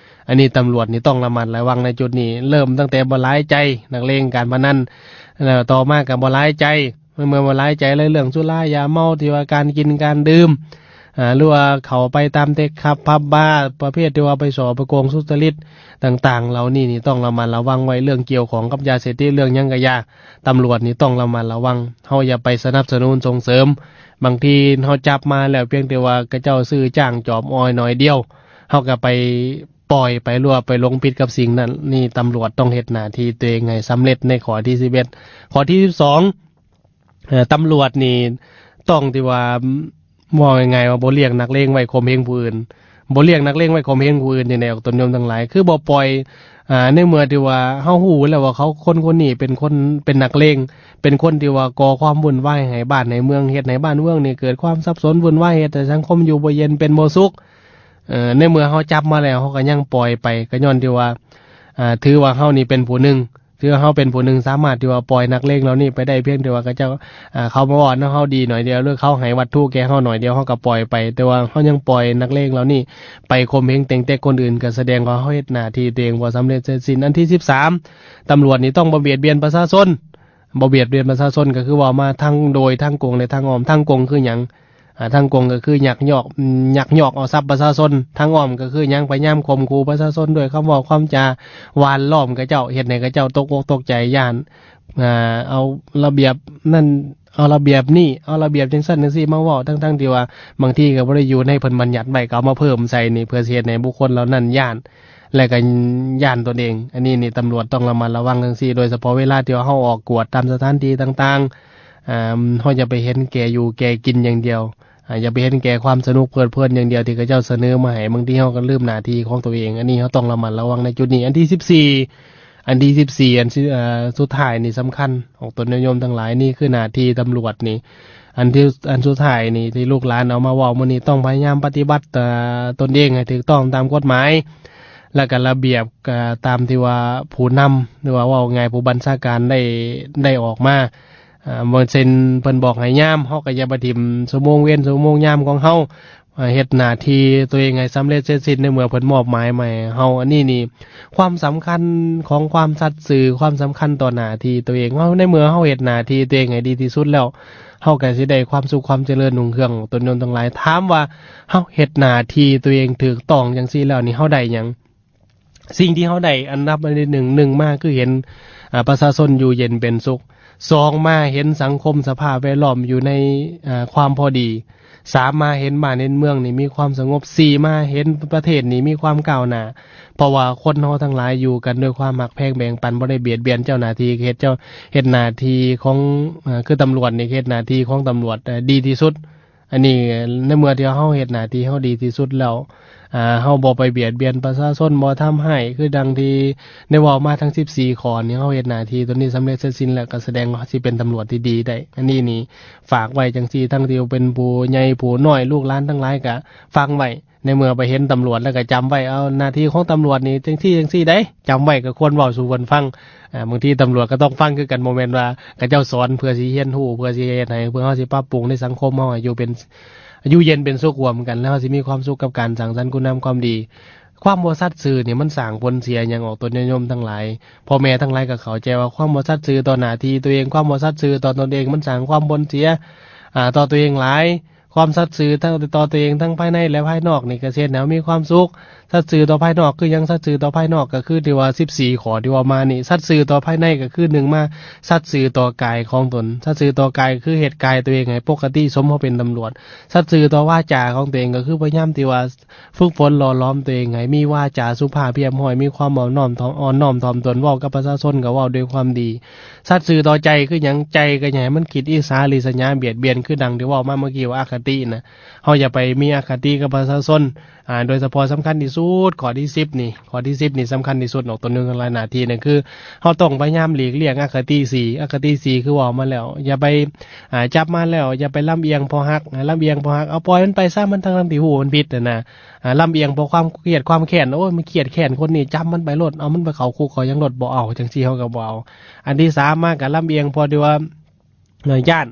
ອັນນີ້ຕຳຫຼວດນີ້ຕ້ອງລະມັດລະວັງໃນຈຸດນີ້, ເລີ່ມຕັ້ງແຕ່ບໍ່ຫຼາຍໃຈ, ນັກເລງການພະນັນ, ແລ້ວຕໍ່ມາກໍບໍ່ຫຼາຍໃຈ, ເມື່ອບໍ່ຫຼາຍໃຈແລ້ວ ເລື່ອງສຸລາຢາເມົາ ທີ່ວ່າການກິນການດື່ມ, ອ່າ ຫຼືວ່າເຂົ້າໄປຕາມເຕັກ ຜັບ ຜັບບາ ປະເພດທີ່ວ່າໄປສໍ້ໄປໂກງສຸດຈະລິດຕ່າງໆເຫຼົ່ານີ້ນີ້ ຕ້ອງລະມັດລະວັງໄວ້. ເລື່ອງກ່ຽວຂ້ອງກັບຢາເສບຕິດ ເລື່ອງຫຍັງກະຢ່າ ຕຳຫຼວດນີ້ຕ້ອງລະມັດລະວັງ. ເຮົາຢ່າໄປສະໜັບສະໜູນສົ່ງເສີມ. ບາງທີເຮົາຈັບມາແລ້ວ ພຽງແຕ່ວ່າເຂົາເຈົ້າຊື້ຈ້າງຈອບອອຍໜ້ອຍດຽວ ເຮົາກະໄປປ່ອຍໄປ ຫຼືວ່າໄປຫຼົງຜິດກັບສິ່ງນັ້ນ. ນີ້ຕຳຫຼວດຕ້ອງເຮັດໜ້າທີ່ຕົວເອງໃຫ້ສຳເລັດໃນຂໍ້ທີສິບເອັດ. ຂໍ້ທີສິບສອງ ເອີ ຕຳຫຼວດນີ້ຕ້ອງທີ່ວ່າ ເວົ້າງ່າຍໆວ່າບໍ່ລ້ຽງນັກເລງໄວ້ຂົ່ມເຫງຜູ້ອື່ນ. ບໍ່ລ້ຽງນັກເລງໄວ້ຂົ່ມເຫງຜູ້ອື່ນຈັ່ງໃດອອກຕົນໂຍມທັງຫຼາຍ? ຄືບໍ່ປ່ອຍ ອ່າ ໃນເມື່ອທີ່ວ່າເຮົາຮູ້ແລ້ວວ່າເຂົາ ຄົນຄົນນີ້ເປັນຄົນ ເປັນນັກເລງ ເປັນຄົນທີ່ວ່າກໍ່ຄວາມວຸ້ນວາຍໃຫ້ບ້ານໃຫ້ເມືອງ ເຮັດໃຫ້ບ້ານເມືອງນີ້ເກີດຄວາມສັບສົນວຸ້ນວາຍ ເຮັດໃຫ້ສັງຄົມຢູ່ບໍ່ເຢັນເປັນບໍ່ສຸກ. ເອີ ໃນເມື່ອເຮົາຈັບມາແລ້ວ ເຮົາກະຍັງປ່ອຍໄປ ກະຍ້ອນທີ່ວ່າ ອ່າ ຖືວ່າເຮົານີ້ເປັນຜູ້ໜຶ່ງ ຖືວ່າເຮົາເປັນຜູ້ໜຶ່ງສາມາດທີ່ວ່າປ່ອຍນັກເລງເຫຼົ່ານີ້ໄປໄດ້ ພຽງແຕ່ວ່າເຂົາເຈົ້າ ອ່າ ເຂົາມາເວົ້ານຳເຮົາດີໜ້ອຍດຽວ ຫຼືເຂົາໃຫ້ວັດຖຸແກ່ເຮົາໜ້ອຍດຽວ ເຮົາກະປ່ອຍໄປ. ແຕ່ວ່າເຮົາຍັງປ່ອຍນັກເລງເຫຼົ່ານີ້ໄປຂົ່ມເຫງເຕັງເຕັກຄົນອື່ນ ກະສະແດງວ່າເຮົາເຮັດໜ້າທີ່ຕົວເອງບໍ່ສຳເລັດເສັດສິ້ນ. ອັນທີສິບສາມ ຕຳຫຼວດນີ້ຕ້ອງບໍ່ບຽດບຽນປະຊາຊົນ. ບໍ່ບຽດບຽນປະຊາຊົນ ກະຄືເວົ້າມາທັງໂດຍທາງກົງ ແລະ ທາງອ້ອມ. ທາງກົງຄືຫຍັງ? ອ່າ ທາງກົງກະຄືຍັກຍອກ ຍັກຍອກເອົາຊັບປະຊາຊົນ. ທາງອ້ອມກະຄືຫຍັງ? ພະຍາຍາມຂົ່ມຂູ່ປະຊາຊົນດ້ວຍຄຳເວົ້າຄຳຈາ ຫວ່ານລ້ອມເຂົາເຈົ້າ ເຮັດໃຫ້ເຂົາເຈົ້າຕົກອົກຕົກໃຈ ຢ້ານ ອ່າ ເອົາລະບຽບນັ້ນ ເອົາລະບຽບນີ້ ເອົາລະບຽບຈັ່ງຊັ້ນຈັ່ງຊີ້ມາເວົ້າ ທັງໆທີ່ວ່າບາງທີກະບໍ່ໄດ້ຢູ່ໃນເພິ່ນບັນຍັດໄວ້ ກະເອົາມາເພີ່ມໃສ່ນີ້ ເພື່ອຊິເຮັດໃຫ້ບຸກຄົນເຫຼົ່ານັ້ນຢ້ານ ແລະກະຢ້ານຕົນເອງ. ອັນນີ້ນີ້ຕຳຫຼວດຕ້ອງລະມັດລະວັງຈັ່ງຊີ້ ໂດຍສະເພາະເວລາທີ່ວ່າເຮົາອອກກວດຕາມສະຖານທີ່ຕ່າງໆ ອ່າ ເຮົາຢ່າໄປເຫັນແກ່ຢູ່ແກ່ກິນຢ່າງດຽວ ອ່າ ຢ່າໄປເຫັນແກ່ຄວາມສະໜຸກເພີດເພີນຢ່າງດຽວທີ່ເຂົາເຈົ້າສະເໜີມາໃຫ້. ບາງທີເຮົາກະລືມໜ້າທີ່ຂອງຕົວເອງ. ອັນນີ້ເຮົາຕ້ອງລະມັດລະວັງໃນຈຸດນີ້. ອັນທີສິບສີ່ ອັນທີສິບສີ່ ອັນ ເອີ ສຸດທ້າຍນີ້ສຳຄັນ ອອກຕົນຍາດໂຍມທັງຫຼາຍ ນີ້ຄືໜ້າທີ່ຕຳຫຼວດນີ້ ອັນທີ່ ອັນສຸດທ້າຍນີ້ທີ່ລູກຫຼານເອົາມາເວົ້າມື້ນີ້ ຕ້ອງພະຍາຍາມປະຕິບັດ ເອີ ຕົນເອງໃຫ້ຖືກຕ້ອງຕາມກົດໝາຍ ແລະກະລະບຽບ ເອີ ຕາມທີ່ວ່າຜູ້ນຳ ຫຼືວ່າເວົ້າງ່າຍຜູ້ບັນຊາການໄດ້ ໄດ້ອອກມາ. ເອີ ເຊັ່ນເພິ່ນບອກໃຫ້ຍາມ ເຮົາກະຢ່າໄປຖິ້ມຊົ່ວໂມງເວນຊົ່ວໂມງຍາມຂອງເຮົາ ເຮັດໜ້າທີ່ຕົວເອງໃຫ້ສຳເລັດເສັດສິ້ນໃນເມື່ອເພິ່ນມອບໝາຍມາໃຫ້ເຮົາ. ອັນນີ້ນີ້ຄວາມສຳຄັນຂອງຄວາມສັດຊື່ ຄວາມສຳຄັນຕໍ່ໜ້າທີ່ຕົວເອງ. ເຮົາ ໃນເມື່ອເຮົາເຮັດໜ້າທີ່ຕົວເອງໃຫ້ດີທີ່ສຸດແລ້ວ ເຮົາກະຊິໄດ້ຄວາມສຸກຄວາມຈະເລີນຮຸ່ງເຮືອງ ຕົນໂຍມທັງຫຼາຍ. ຖາມວ່າເຮົາເຮັດໜ້າທີ່ຕົວເອງຖືກຕ້ອງຈັ່ງຊີ້ແລ້ວນີ້ ເຮົາໄດ້ຫຍັງ? ສິ່ງທີ່ເຮົາໄດ້ອັນດັບທີໜຶ່ງ ໜຶ່ງມາຄືເຫັນ ອາ ປະຊາຊົນຢູ່ເຢັນເປັນສຸກ, ສອງມາເຫັນສັງຄົມສະພາບແວດລ້ອມຢູ່ໃນ ອາ ຄວາມພໍດີ, ສາມມາເຫັນບ້ານເຫັນເມືອງນີ້ມີຄວາມສະຫງົບ, ສີ່ມາເຫັນປະເທດນີ້ມີຄວາມກ້າວໜ້າ. ເພາະວ່າຄົນເຮົາທັງຫຼາຍຢູ່ກັນດ້ວຍຄວາມຮັກແພງແບ່ງປັນ, ບໍ່ໄດ້ບຽດບຽນເຈົ້າໜ້າທີ່, ເຮັດເຈົ້າ ເຮັດໜ້າທີ່ຂອງ ອາ ຄືຕຳຫຼວດນີ້ເຮັດໜ້າທີ່ຂອງຕຳຫຼວດ ອາ ດີທີ່ສຸດ. ອັນນີ້ໃນເມື່ອທີ່ເຮົາເຮັດໜ້າທີ່ເຮົາດີທີ່ສຸດແລ້ວ ອາ ເຮົາບໍ່ໄປບຽດບຽນປະຊາຊົນ, ບໍ່ທຳຮ້າຍ ຄືດັ່ງທີ່ໄດ້ເວົ້າມາທັງສິບສີ່ຂໍ້ນີ້, ເຮົາເຮັດໜ້າທີ່ຕົວນີ້ສຳເລັດເສັດສິ້ນແລ້ວ ກໍສະແດງວ່າເຮົາຊິເປັນຕຳຫຼວດທີ່ດີໄດ້. ອັນນີ້ນີ້ຝາກໄວ້ຈັ່ງຊີ້, ທັງທີ່ເປັນຜູ້ໃຫຍ່ຜູ້ນ້ອຍ ລູກຫຼານທັງຫຼາຍກໍຟັງໄວ້. ໃນເມື່ອໄປເຫັນຕຳຫຼວດແລ້ວກໍຈຳໄວ້, ເອົາ ໜ້າທີ່ຂອງຕຳຫຼວດນີ້ຈັ່ງຊີ້ຈັ່ງຊີ້ໃດ໋, ຈຳໄວ້ກໍຄວນເວົ້າສູ່ເພິ່ນຟັງ. ອາ ບາງທີຕຳຫຼວດກໍຕ້ອງຟັງຄືກັນ, ບໍ່ແມ່ນວ່າເຂົາເຈົ້າສອນເພື່ອຊິຮຽນຮູ້, ເພື່ອຊິເຮັດໃຫ້ ເພື່ອເຮົາຊິປັບປຸງໃນສັງຄົມເຮົາໃຫ້ຢູ່ເປັນ ຢູ່ເຢັນເປັນສຸກຮ່ວມກັນ, ແລ້ວເຮົາຊິມີຄວາມສຸກກັບການສ້າງສັນຄຸນງາມຄວາມດີ. ຄວາມບໍ່ສັດຊື່ນີ້ມັນສ້າງຜົນເສຍຫຍັງອອກຕົນຍາດໂຍມທັງຫຼາຍ? ພໍ່ແມ່ທັງຫຼາຍກໍເຂົ້າໃຈວ່າຄວາມບໍ່ສັດຊື່ຕໍ່ໜ້າທີ່ຕົວເອງ, ຄວາມບໍ່ສັດຊື່ຕໍ່ຕົນເອງ ມັນສ້າງຄວາມຜົນເສຍ ອາ ຕໍ່ຕົວເອງຫຼາຍ. ຄວາມສັດຊື່ທັງຕໍ່ຕົວເອງ ທັງພາຍໃນ ແລະ ພາຍນອກນີ້ກໍຊິເຮັດໃຫ້ເຮົາມີຄວາມສຸກ. ສັດຊື່ຕໍ່ພາຍນອກຄືຫຍັງ? ສັດຊື່ຕໍ່ພາຍນອກກໍຄືທີ່ວ່າສິບສີ່ຂໍ້ທີ່ເວົ້າມານີ້. ສັດຊື່ຕໍ່ພາຍໃນກໍຄື ໜຶ່ງມາ ສັດຊື່ຕໍ່ກາຍຂອງຕົນ. ສັດຊື່ຕໍ່ກາຍຄືເຮັດກາຍຕົວເອງໃຫ້ປົກກະຕິ ສົມເຮົາເປັນຕຳຫຼວດ. ສັດຊື່ຕໍ່ວາຈາຂອງຕົວເອງກໍຄືພະຍາຍາມທີ່ວ່າຝຶກຝົນຫຼໍ່ຫຼອມຕົວເອງໃຫ້ມີວາຈາສຸພາບຮຽບຮ້ອຍ, ມີຄວາມອ່ອນນ້ອມ ອ່ອນນ້ອມຖ່ອມຕົນ, ເວົ້າກັບປະຊາຊົນກໍເວົ້າດ້ວຍຄວາມດີ. ສັດຊື່ຕໍ່ໃຈຄືຫຍັງ? ໃຈກໍຢ່າໃຫ້ມັນຄິດອິດສາລິສະຫຍາບຽດບຽນ ຄືດັ່ງທີ່ເວົ້າມາເມື່ອກີ້ວ່າອະຄະຕິນະ. ເຮົາຢ່າໄປມີອະຄະຕິກັບປະຊາຊົນ. ອາ ໂດຍສະເພາະສຳຄັນທີ່ສຸດ ຂໍ້ທີສິບນີ້, ຂໍ້ທີສິບນີ້ສຳຄັນທີ່ສຸດ ອອກຕົນຍາດໂຍມທັງຫຼາຍ. ໜ້າທີ່ນັ້ນຄືເຮົາຕ້ອງພະຍາຍາມຫຼີກລ້ຽງອະຄະຕິສີ່. ອະຄະຕິສີ່ຄືເວົ້າມາແລ້ວ ຢ່າໄປ ອາ ຈັບມາແລ້ວຢ່າໄປລຳອຽງພໍຮັກ, ລຳອຽງພໍຮັກ ເອົາປ່ອຍມັນໄປຊະ, ມັນທັງໆທີ່ຮູ້ວ່າມັນຜິດຫັ້ນນະ. ອາ ລຳອຽງເພາະຄວາມຄຽດຄວາມແຄ້ນ, ໂອ້ຍ ມັນຄຽດແຄ້ນຄົນນີ້ ຈຳມັນໄປໂລດ, ເອົາມັນໄປເຂົ້າຄຸກເຂົ້າຫຍັງໂລດ, ບໍ່ເອົາ, ຈັ່ງຊີ້ເຮົາກໍບໍ່ເອົາ. ອັນທີສາມມາກໍລຳອຽງເພາະທີ່ວ່າ ເອີ ຢ້ານ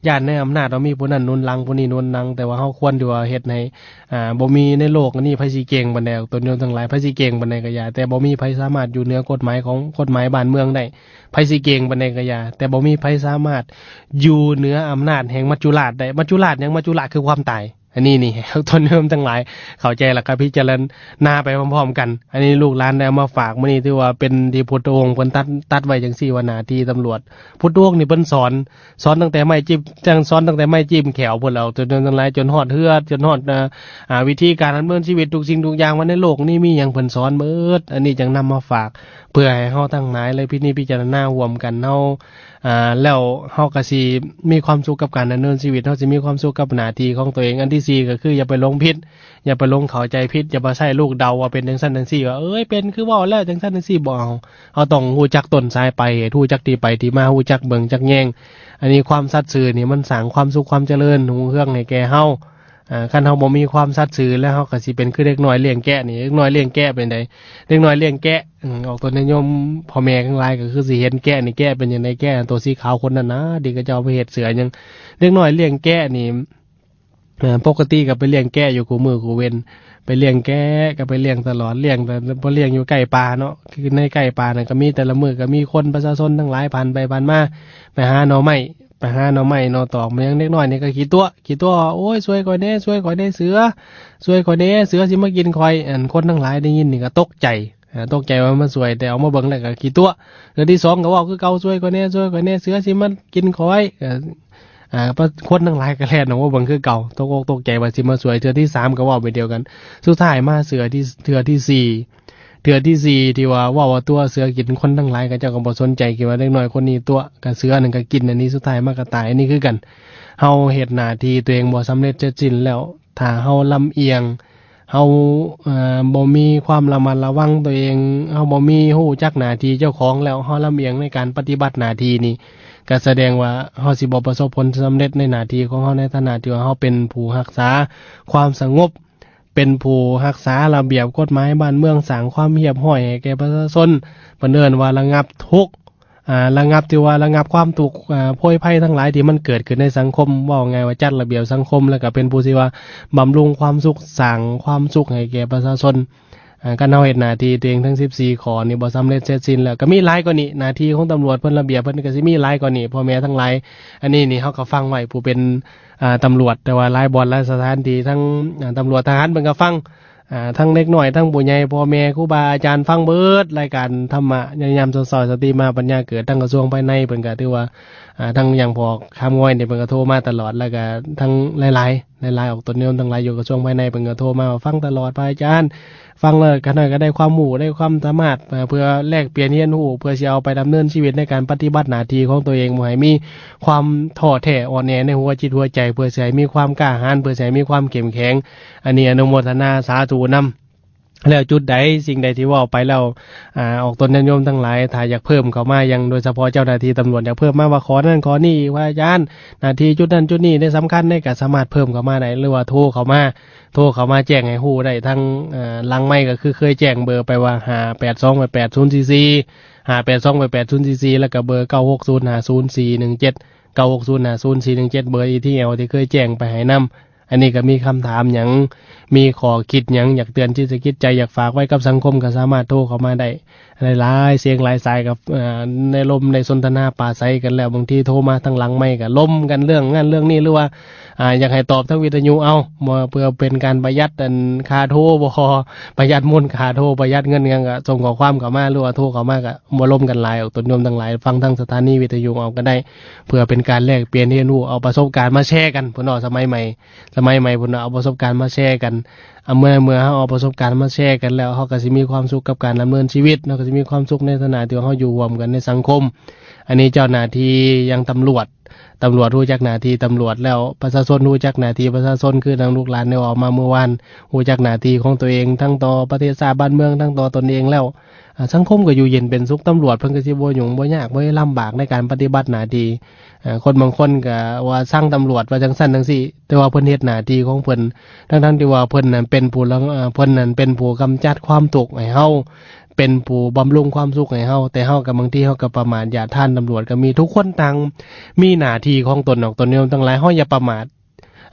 ຢ້ານໃນອຳນາດວ່າມີຜູ້ນັ້ນໜູນຫຼັງ ຜູ້ນີ້ໜູນຫຼັງ, ແຕ່ວ່າເຮົາຄວນທີ່ວ່າເຮັດໃຫ້ ອາ ບໍ່ມີໃນໂລກອັນນີ້ໃຜຊິເກັ່ງປານໃດ ຕົນໂຍມທັງຫຼາຍ, ໃຜຊິເກັ່ງປານໃດກໍຢ່າ, ແຕ່ບໍ່ມີໃຜສາມາດຢູ່ເໜືອກົດໝາຍຂອງ ກົດໝາຍບ້ານເມືອງໄດ້. ໃຜຊິເກັ່ງປານໃດກໍຢ່າ, ແຕ່ບໍ່ມີໃຜສາມາດຢູ່ເໜືອອຳນາດແຫ່ງມັດຈຸລາດໄດ້. ມັດຈຸລາດຫຍັງ? ມັດຈຸລາດຄືຄວາມຕາຍ. ອັນນີ້ນີ້ ໃຫ້ທ່ານໂຍມທັງຫຼາຍເຂົ້າໃຈ ແລ້ວກໍພິຈາລະນາໄປພ້ອມໆກັນ. ອັນນີ້ລູກຫຼານໄດ້ເອົາມາຝາກມື້ນີ້ ຖືວ່າເປັນທີ່ພຸດທະອົງເພິ່ນຕັດ ຕັດໄວ້ຈັ່ງຊີ້ວ່າ ໜ້າທີ່ຕຳຫຼວດ ພຸດທະອົງນີ້ເພິ່ນສອນ ສອນຕັ້ງແຕ່ໄມ້ຈິ້ມ ຈັ່ງ ສອນຕັ້ງແຕ່ໄມ້ຈິ້ມແຂ້ວພຸ້ນແຫຼ້ວ ຈົນ ຈົນທັງຫຼາຍ ຈົນຮອດເຮືອນ ຈົນຮອດ ເອີ ອາ ວິທີການດຳເນີນຊີວິດ ທຸກສິ່ງທຸກຢ່າງວ່າໃນໂລກນີ້ມີຫຍັງ ເພິ່ນສອນເບິດ. ອັນນີ້ຈັ່ງນຳມາຝາກ ເພື່ອໃຫ້ເຮົາທັງຫຼາຍໄດ້ພິນິດພິຈາລະນາຮ່ວມກັນ ເຮົາ ອ່າ ແລ້ວເຮົາກໍຊິມີຄວາມສຸກກັບການດຳເນີນຊີວິດ ເຮົາຊິມີຄວາມສຸກກັບໜ້າທີ່ຂອງຕົວເອງ. ອັນທີສີ່ ກໍຄືຢ່າໄປຫຼົງຜິດ ຢ່າໄປຫຼົງເຂົ້າໃຈຜິດ ຢ່າໄປໃຊ້ລູກເດົາວ່າເປັນຈັ່ງຊັ້ນຈັ່ງຊີ້ ວ່າ ເອີຍ ເປັນຄືເວົ້າແລ້ວຈັ່ງຊັ້ນຈັ່ງຊີ້ ບໍ່ເອົາ. ເຮົາຕ້ອງຮູ້ຈັກຕົ້ນສາຍປາຍເຫດ ຮູ້ຈັກທີ່ໄປທີ່ມາ ຮູ້ຈັກເບິ່ງຈັກແຍງ. ອັນນີ້ຄວາມສັດຊື່ນີ້ມັນສ້າງຄວາມສຸກຄວາມຈະເລີນຮຸ່ງເຮືອງໃຫ້ແກ່ເຮົາ. ອ່າ ຄັນເຮົາບໍ່ມີຄວາມສັດຊື່ ແລ້ວເຮົາກໍຊິເປັນຄືເດັກນ້ອຍລ້ຽງແກະນີ້. ເດັກນ້ອຍລ້ຽງແກະເປັນໃດ? ເດັກນ້ອຍລ້ຽງແກະ ອືມ ອອກຕົນຍາດໂຍມພໍ່ແມ່ທັງຫຼາຍກໍຄືຊິເຫັນແກະນີ້ ແກະເປັນຈັ່ງໃດ? ແກະໂຕສີຂາວຂົນໜາໆ ທີ່ເຂົາເຈົ້າເອົາໄປເຮັດເສື້ອຫຍັງ. ເດັກນ້ອຍລ້ຽງແກະນີ້ ເອີ ປົກກະຕິກໍໄປລ້ຽງແກະຢູ່ຄູ່ມື້ຄູ່ເວັນ ໄປລ້ຽງແກະກໍໄປລ້ຽງຕະຫຼອດ ລ້ຽງແຕ່ ບໍ່ລ້ຽງຢູ່ໃກ້ປ່າເນາະ ຄືໃນໃກ້ປ່ານັ້ນກໍມີ ແຕ່ລະມື້ກໍມີຄົນປະຊາຊົນທັງຫຼາຍຜ່ານໄປຜ່ານມາ ໄປຫາໜໍ່ໄມ້ ໄປຫາໜໍ່ໄມ້ໜໍ່ຕອກ ແມ່ນຫຍັງ ເດັກນ້ອຍນີ້ກໍຂີ້ຕົວະ ຂີ້ຕົວະ ໂອ້ຍ ຊ່ວຍຂ້ອຍແດ່ ຊ່ວຍຂ້ອຍແດ່ເສືອ ຊ່ວຍຂ້ອຍແດ່ ເສືອຊິມາກິນຂ້ອຍ. ອັນຄົນທັງຫຼາຍໄດ້ຍິນນີ້ກໍຕົກໃຈ ເອີ ຕົກໃຈວ່າມາຊ່ວຍ ແຕ່ເອົາມາເບິ່ງແລ້ວກໍຂີ້ຕົວະ. ເທື່ອທີສອງກໍເວົ້າຄືເກົ່າ ຊ່ວຍຂ້ອຍແດ່ ຊ່ວຍຂ້ອຍແດ່ ເສືອຊິມາກິນຂ້ອຍ ເອີ ອ່າ ປະ ຄົນທັງຫຼາຍກໍແລ່ນອອກມາເບິ່ງຄືເກົ່າ ຕົກອົກຕົກໃຈວ່າຊິມາຊ່ວຍ. ເທື່ອທີສາມກໍເວົ້າແບບດຽວກັນ ສຸດທ້າຍມາເທື່ອທີ່ ເທື່ອທີສີ່ ເທື່ອທີສີ່ທີ່ວ່າເວົ້າວ່າຕົວະເສືອກິນ ຄົນທັງຫຼາຍເຂົາເຈົ້າກໍບໍ່ສົນໃຈ ຄິດວ່າເດັກນ້ອຍຄົນນີ້ຕົວະ ກະເສືອນັ້ນກໍກິນ ອັນນີ້ສຸດທ້າຍມາກໍຕາຍ ອັນນີ້ຄືກັນ. ເຮົາເຮັດໜ້າທີ່ຕົວເອງບໍ່ສຳເລັດເສັດສິ້ນແລ້ວ ຖ້າເຮົາລຳອຽງ ເຮົາ ເອີ ບໍ່ມີຄວາມລະມັດລະວັງຕົວເອງ ເຮົາບໍ່ມີ ຮູ້ຈັກໜ້າທີ່ເຈົ້າຂອງແລ້ວ ເຮົາລຳອຽງໃນການປະຕິບັດໜ້າທີ່ນີ້ ກໍສະແດງວ່າເຮົາຊິບໍ່ປະສົບຜົນສຳເລັດໃນໜ້າທີ່ຂອງເຮົາ ໃນຖານະທີ່ວ່າເຮົາເປັນຜູ້ຮັກສາຄວາມສະຫງົບ ເປັນຜູ້ຮັກສາລະບຽບກົດໝາຍບ້ານເມືອງ ສ້າງຄວາມຮຽບຮ້ອຍໃຫ້ແກ່ປະຊາຊົນ ເພິ່ນເອີ້ນວ່າລະງັບທຸກ ອ່າ ລະງັບ ຖືວ່າລະງັບຄວາມທຸກ ອ່າ ໂພຍໄພທັງຫຼາຍທີ່ມັນເກີດຂຶ້ນໃນສັງຄົມ ເວົ້າງ່າຍວ່າຈັດລະບຽບສັງຄົມ ແລ້ວກໍເປັນຜູ້ທີ່ວ່າບຳລຸງຄວາມສຸກ ສ້າງຄວາມສຸກໃຫ້ແກ່ປະຊາຊົນ. ອ່າ ຄັນເຮົາເຮັດໜ້າທີ່ຕົວເອງທັງສິບສີ່ຂໍ້ນີ້ບໍ່ສຳເລັດເສັດສິ້ນແລ້ວ ກໍມີຫຼາຍກວ່ານີ້ ໜ້າທີ່ຂອງຕຳຫຼວດເພິ່ນ ລະບຽບເພິ່ນກໍຊິມີຫຼາຍກວ່ານີ້ ພໍ່ແມ່ທັງຫຼາຍ. ອັນນີ້ນີ້ເຮົາກໍຟັງໄວ້ ຜູ້ເປັນ ອ່າ ຕຳຫຼວດ ແຕ່ວ່າຫຼາຍບ່ອນຫຼາຍສະຖານທີ່ ທັງ ອ່າ ຕຳຫຼວດ ທະຫານເພິ່ນກໍຟັງ ອ່າ ທັງເດັກນ້ອຍ ທັງຜູ້ໃຫຍ່ ພໍ່ແມ່ ຄູບາອາຈານ ຟັງເບິດລາຍການທຳມະຍາມເຊົ້າໆ ສະຕິມະຫາປັນຍາເກີດ ທາງກະຊວງພາຍໃນເພິ່ນກໍຖືວ່າ ອ່າ ທາງຫຍັງ ພໍ່ຄຳງອຍນີ້ເພິ່ນກໍໂທມາຕະຫຼອດ ແລ້ວກໍທັງຫຼາຍໆ ຫຼາຍໆ ອອກຕົນໂຍມທັງຫຼາຍຢູ່ກະຊວງພາຍໃນ ເພິ່ນກໍໂທມາວ່າຟັງຕະຫຼອດ ພະອາຈານ ຟັງແລ້ວຂະໜ້ອຍກໍໄດ້ຄວາມຮູ້ ໄດ້ຄວາມສາມາດ ເພື່ອແລກປ່ຽນຮຽນຮູ້ ເພື່ອຊິເອົາໄປດຳເນີນຊີວິດໃນການປະຕິບັດໜ້າທີ່ຂອງຕົວເອງ ບໍ່ໃຫ້ມີຄວາມທໍ້ແທ້ອ່ອນແອໃນຫົວຈິດຫົວໃຈ ເພື່ອຊິໃຫ້ມີຄວາມກ້າຫານ ເພື່ອຊິໃຫ້ມີຄວາມເຂັ້ມແຂງ. ອັນນີ້ອະນຸໂມທະນາສາທຸນຳ. ແລ້ວຈຸດໃດ ສິ່ງໃດທີ່ເວົ້າໄປແລ້ວ ອາ ອອກຕົນຍາດໂຍມທັງຫຼາຍ ຖ້າຢາກເພີ່ມເຂົ້າມາ ຢ່າງໂດຍສະເພາະເຈົ້າໜ້າທີ່ຕຳຫຼວດ ຢາກເພີ່ມມາວ່າຂໍ້ນັ້ນຂໍ້ນີ້ ພະອາຈານ ໜ້າທີ່ຈຸດນັ້ນຈຸດນີ້ໄດ້ສຳຄັນໃດ ກໍສາມາດເພີ່ມເຂົ້າມາໄດ້ ຫຼືວ່າໂທເຂົ້າມາ ໂທເຂົ້າມາແຈ້ງໃຫ້ຮູ້ໄດ້ທາງ ເອີ ຫຼັງໄມ ກໍຄືເຄີຍແຈ້ງເບີໄປວ່າ ຫ້າແປດສອງແປດສູນສີ່ສີ່ ຫ້າແປດສອງແປດສູນສີ່ສີ່ ແລ້ວກໍເບີ ເກົ້າຫົກສູນຫ້າສູນສີ່ໜຶ່ງເຈັດ ເກົ້າຫົກສູນຫ້າສູນສີ່ໜຶ່ງເຈັດ ເບີ ອີ ທີ ແອລ ທີ່ເຄີຍແຈ້ງໄປໃຫ້ນຳ. ອັນນີ້ກໍມີຄຳຖາມຫຍັງ ມີຂໍ້ຄິດຫຍັງ ຢາກເຕືອນຈິດໃຈ ຢາກຝາກໄວ້ກັບສັງຄົມ ກໍສາມາດໂທເຂົ້າມາໄດ້ ຫຼາຍໆສຽງຫຼາຍສາຍ ກັບ ເອີ ໃນລົມໃນສົນທະນາປາໄສກັນແລ້ວ ບາງທີໂທມາທາງຫຼັງໄມ ກໍລົມກັນເລື່ອງນັ້ນເລື່ອງນີ້ ຫຼືວ່າ ອາ ຢາກໃຫ້ຕອບທາງວິທະຍຸເອົາ ເພື່ອເປັນການປະຢັດ ອັນ ຄ່າໂທບໍ່ ປະຢັດມູນຄ່າໂທ ປະຢັດເງິນຫຍັງ ກໍສົ່ງຂໍ້ຄວາມເຂົ້າມາ ຫຼືວ່າໂທເຂົ້າມາ ກໍບໍ່ລົມກັນຫຼາຍ ອອກຕົນໂຍມທັງຫຼາຍ ຟັງທາງສະຖານີວິທະຍຸເອົາກໍໄດ້ ເພື່ອເປັນການແລກປ່ຽນຮຽນຮູ້ ເອົາປະສົບການມາແຊກັນພຸ້ນເນາະ ສະໄໝໃໝ່ ສະໄໝໃໝ່ພຸ້ນເນາະ ເອົາປະສົບການມາແຊກັນ. ອາ ເມື່ອ ເມື່ອເຮົາເອົາປະສົບການມາແຊກັນແລ້ວ ເຮົາກໍຊິມີຄວາມສຸກກັບການດຳເນີນຊີວິດເນາະ ກໍຊິມີຄວາມສຸກໃນຖານະທີ່ວ່າເຮົາຢູ່ຮ່ວມກັນໃນສັງຄົມ. ອັນນີ້ເຈົ້າໜ້າທີ່ຢ່າງຕຳຫຼວດ ຕຳຫຼວດຮູ້ຈັກໜ້າທີ່ຕຳຫຼວດແລ້ວ ປະຊາຊົນຮູ້ຈັກໜ້າທີ່ປະຊາຊົນ ຄືດັ່ງລູກຫຼານໄດ້ເວົ້າມາມື້ວານ ຮູ້ຈັກໜ້າທີ່ຂອງຕົວເອງ ທັງຕໍ່ປະເທດຊາດບ້ານເມືອງ ທັງຕໍ່ຕົນເອງແລ້ວ ອາ ສັງຄົມກໍຢູ່ເຢັນເປັນສຸກ. ຕຳຫຼວດເພິ່ນກໍຊິບໍ່ຫຍຸ້ງບໍ່ຍາກ ບໍ່ໄດ້ລຳບາກໃນການປະຕິບັດໜ້າທີ່. ອາ ຄົນບາງຄົນກໍວ່າຊັງຕຳຫຼວດວ່າຈັ່ງຊັ້ນຈັ່ງຊີ້ ແຕ່ວ່າເພິ່ນເຮັດໜ້າທີ່ຂອງເພິ່ນ ທັງໆທີ່ວ່າເພິ່ນນັ້ນເປັນຜູ້ລະ ເອີ ເພິ່ນນັ້ນເປັນຜູ້ກຳຈັດຄວາມທຸກໃຫ້ເຮົາ ເປັນຜູ້ບຳລຸງຄວາມສຸກໃຫ້ເຮົາ ແຕ່ເຮົາກໍບາງທີເຮົາກໍປະໝາດຢາດທ່ານ. ຕຳຫຼວດກໍມີ ທຸກຄົນຕ່າງມີໜ້າທີ່ຂອງຕົນອອກຕົນໂຍມທັງຫຼາຍ ເຮົາຢ່າປະໝາດ.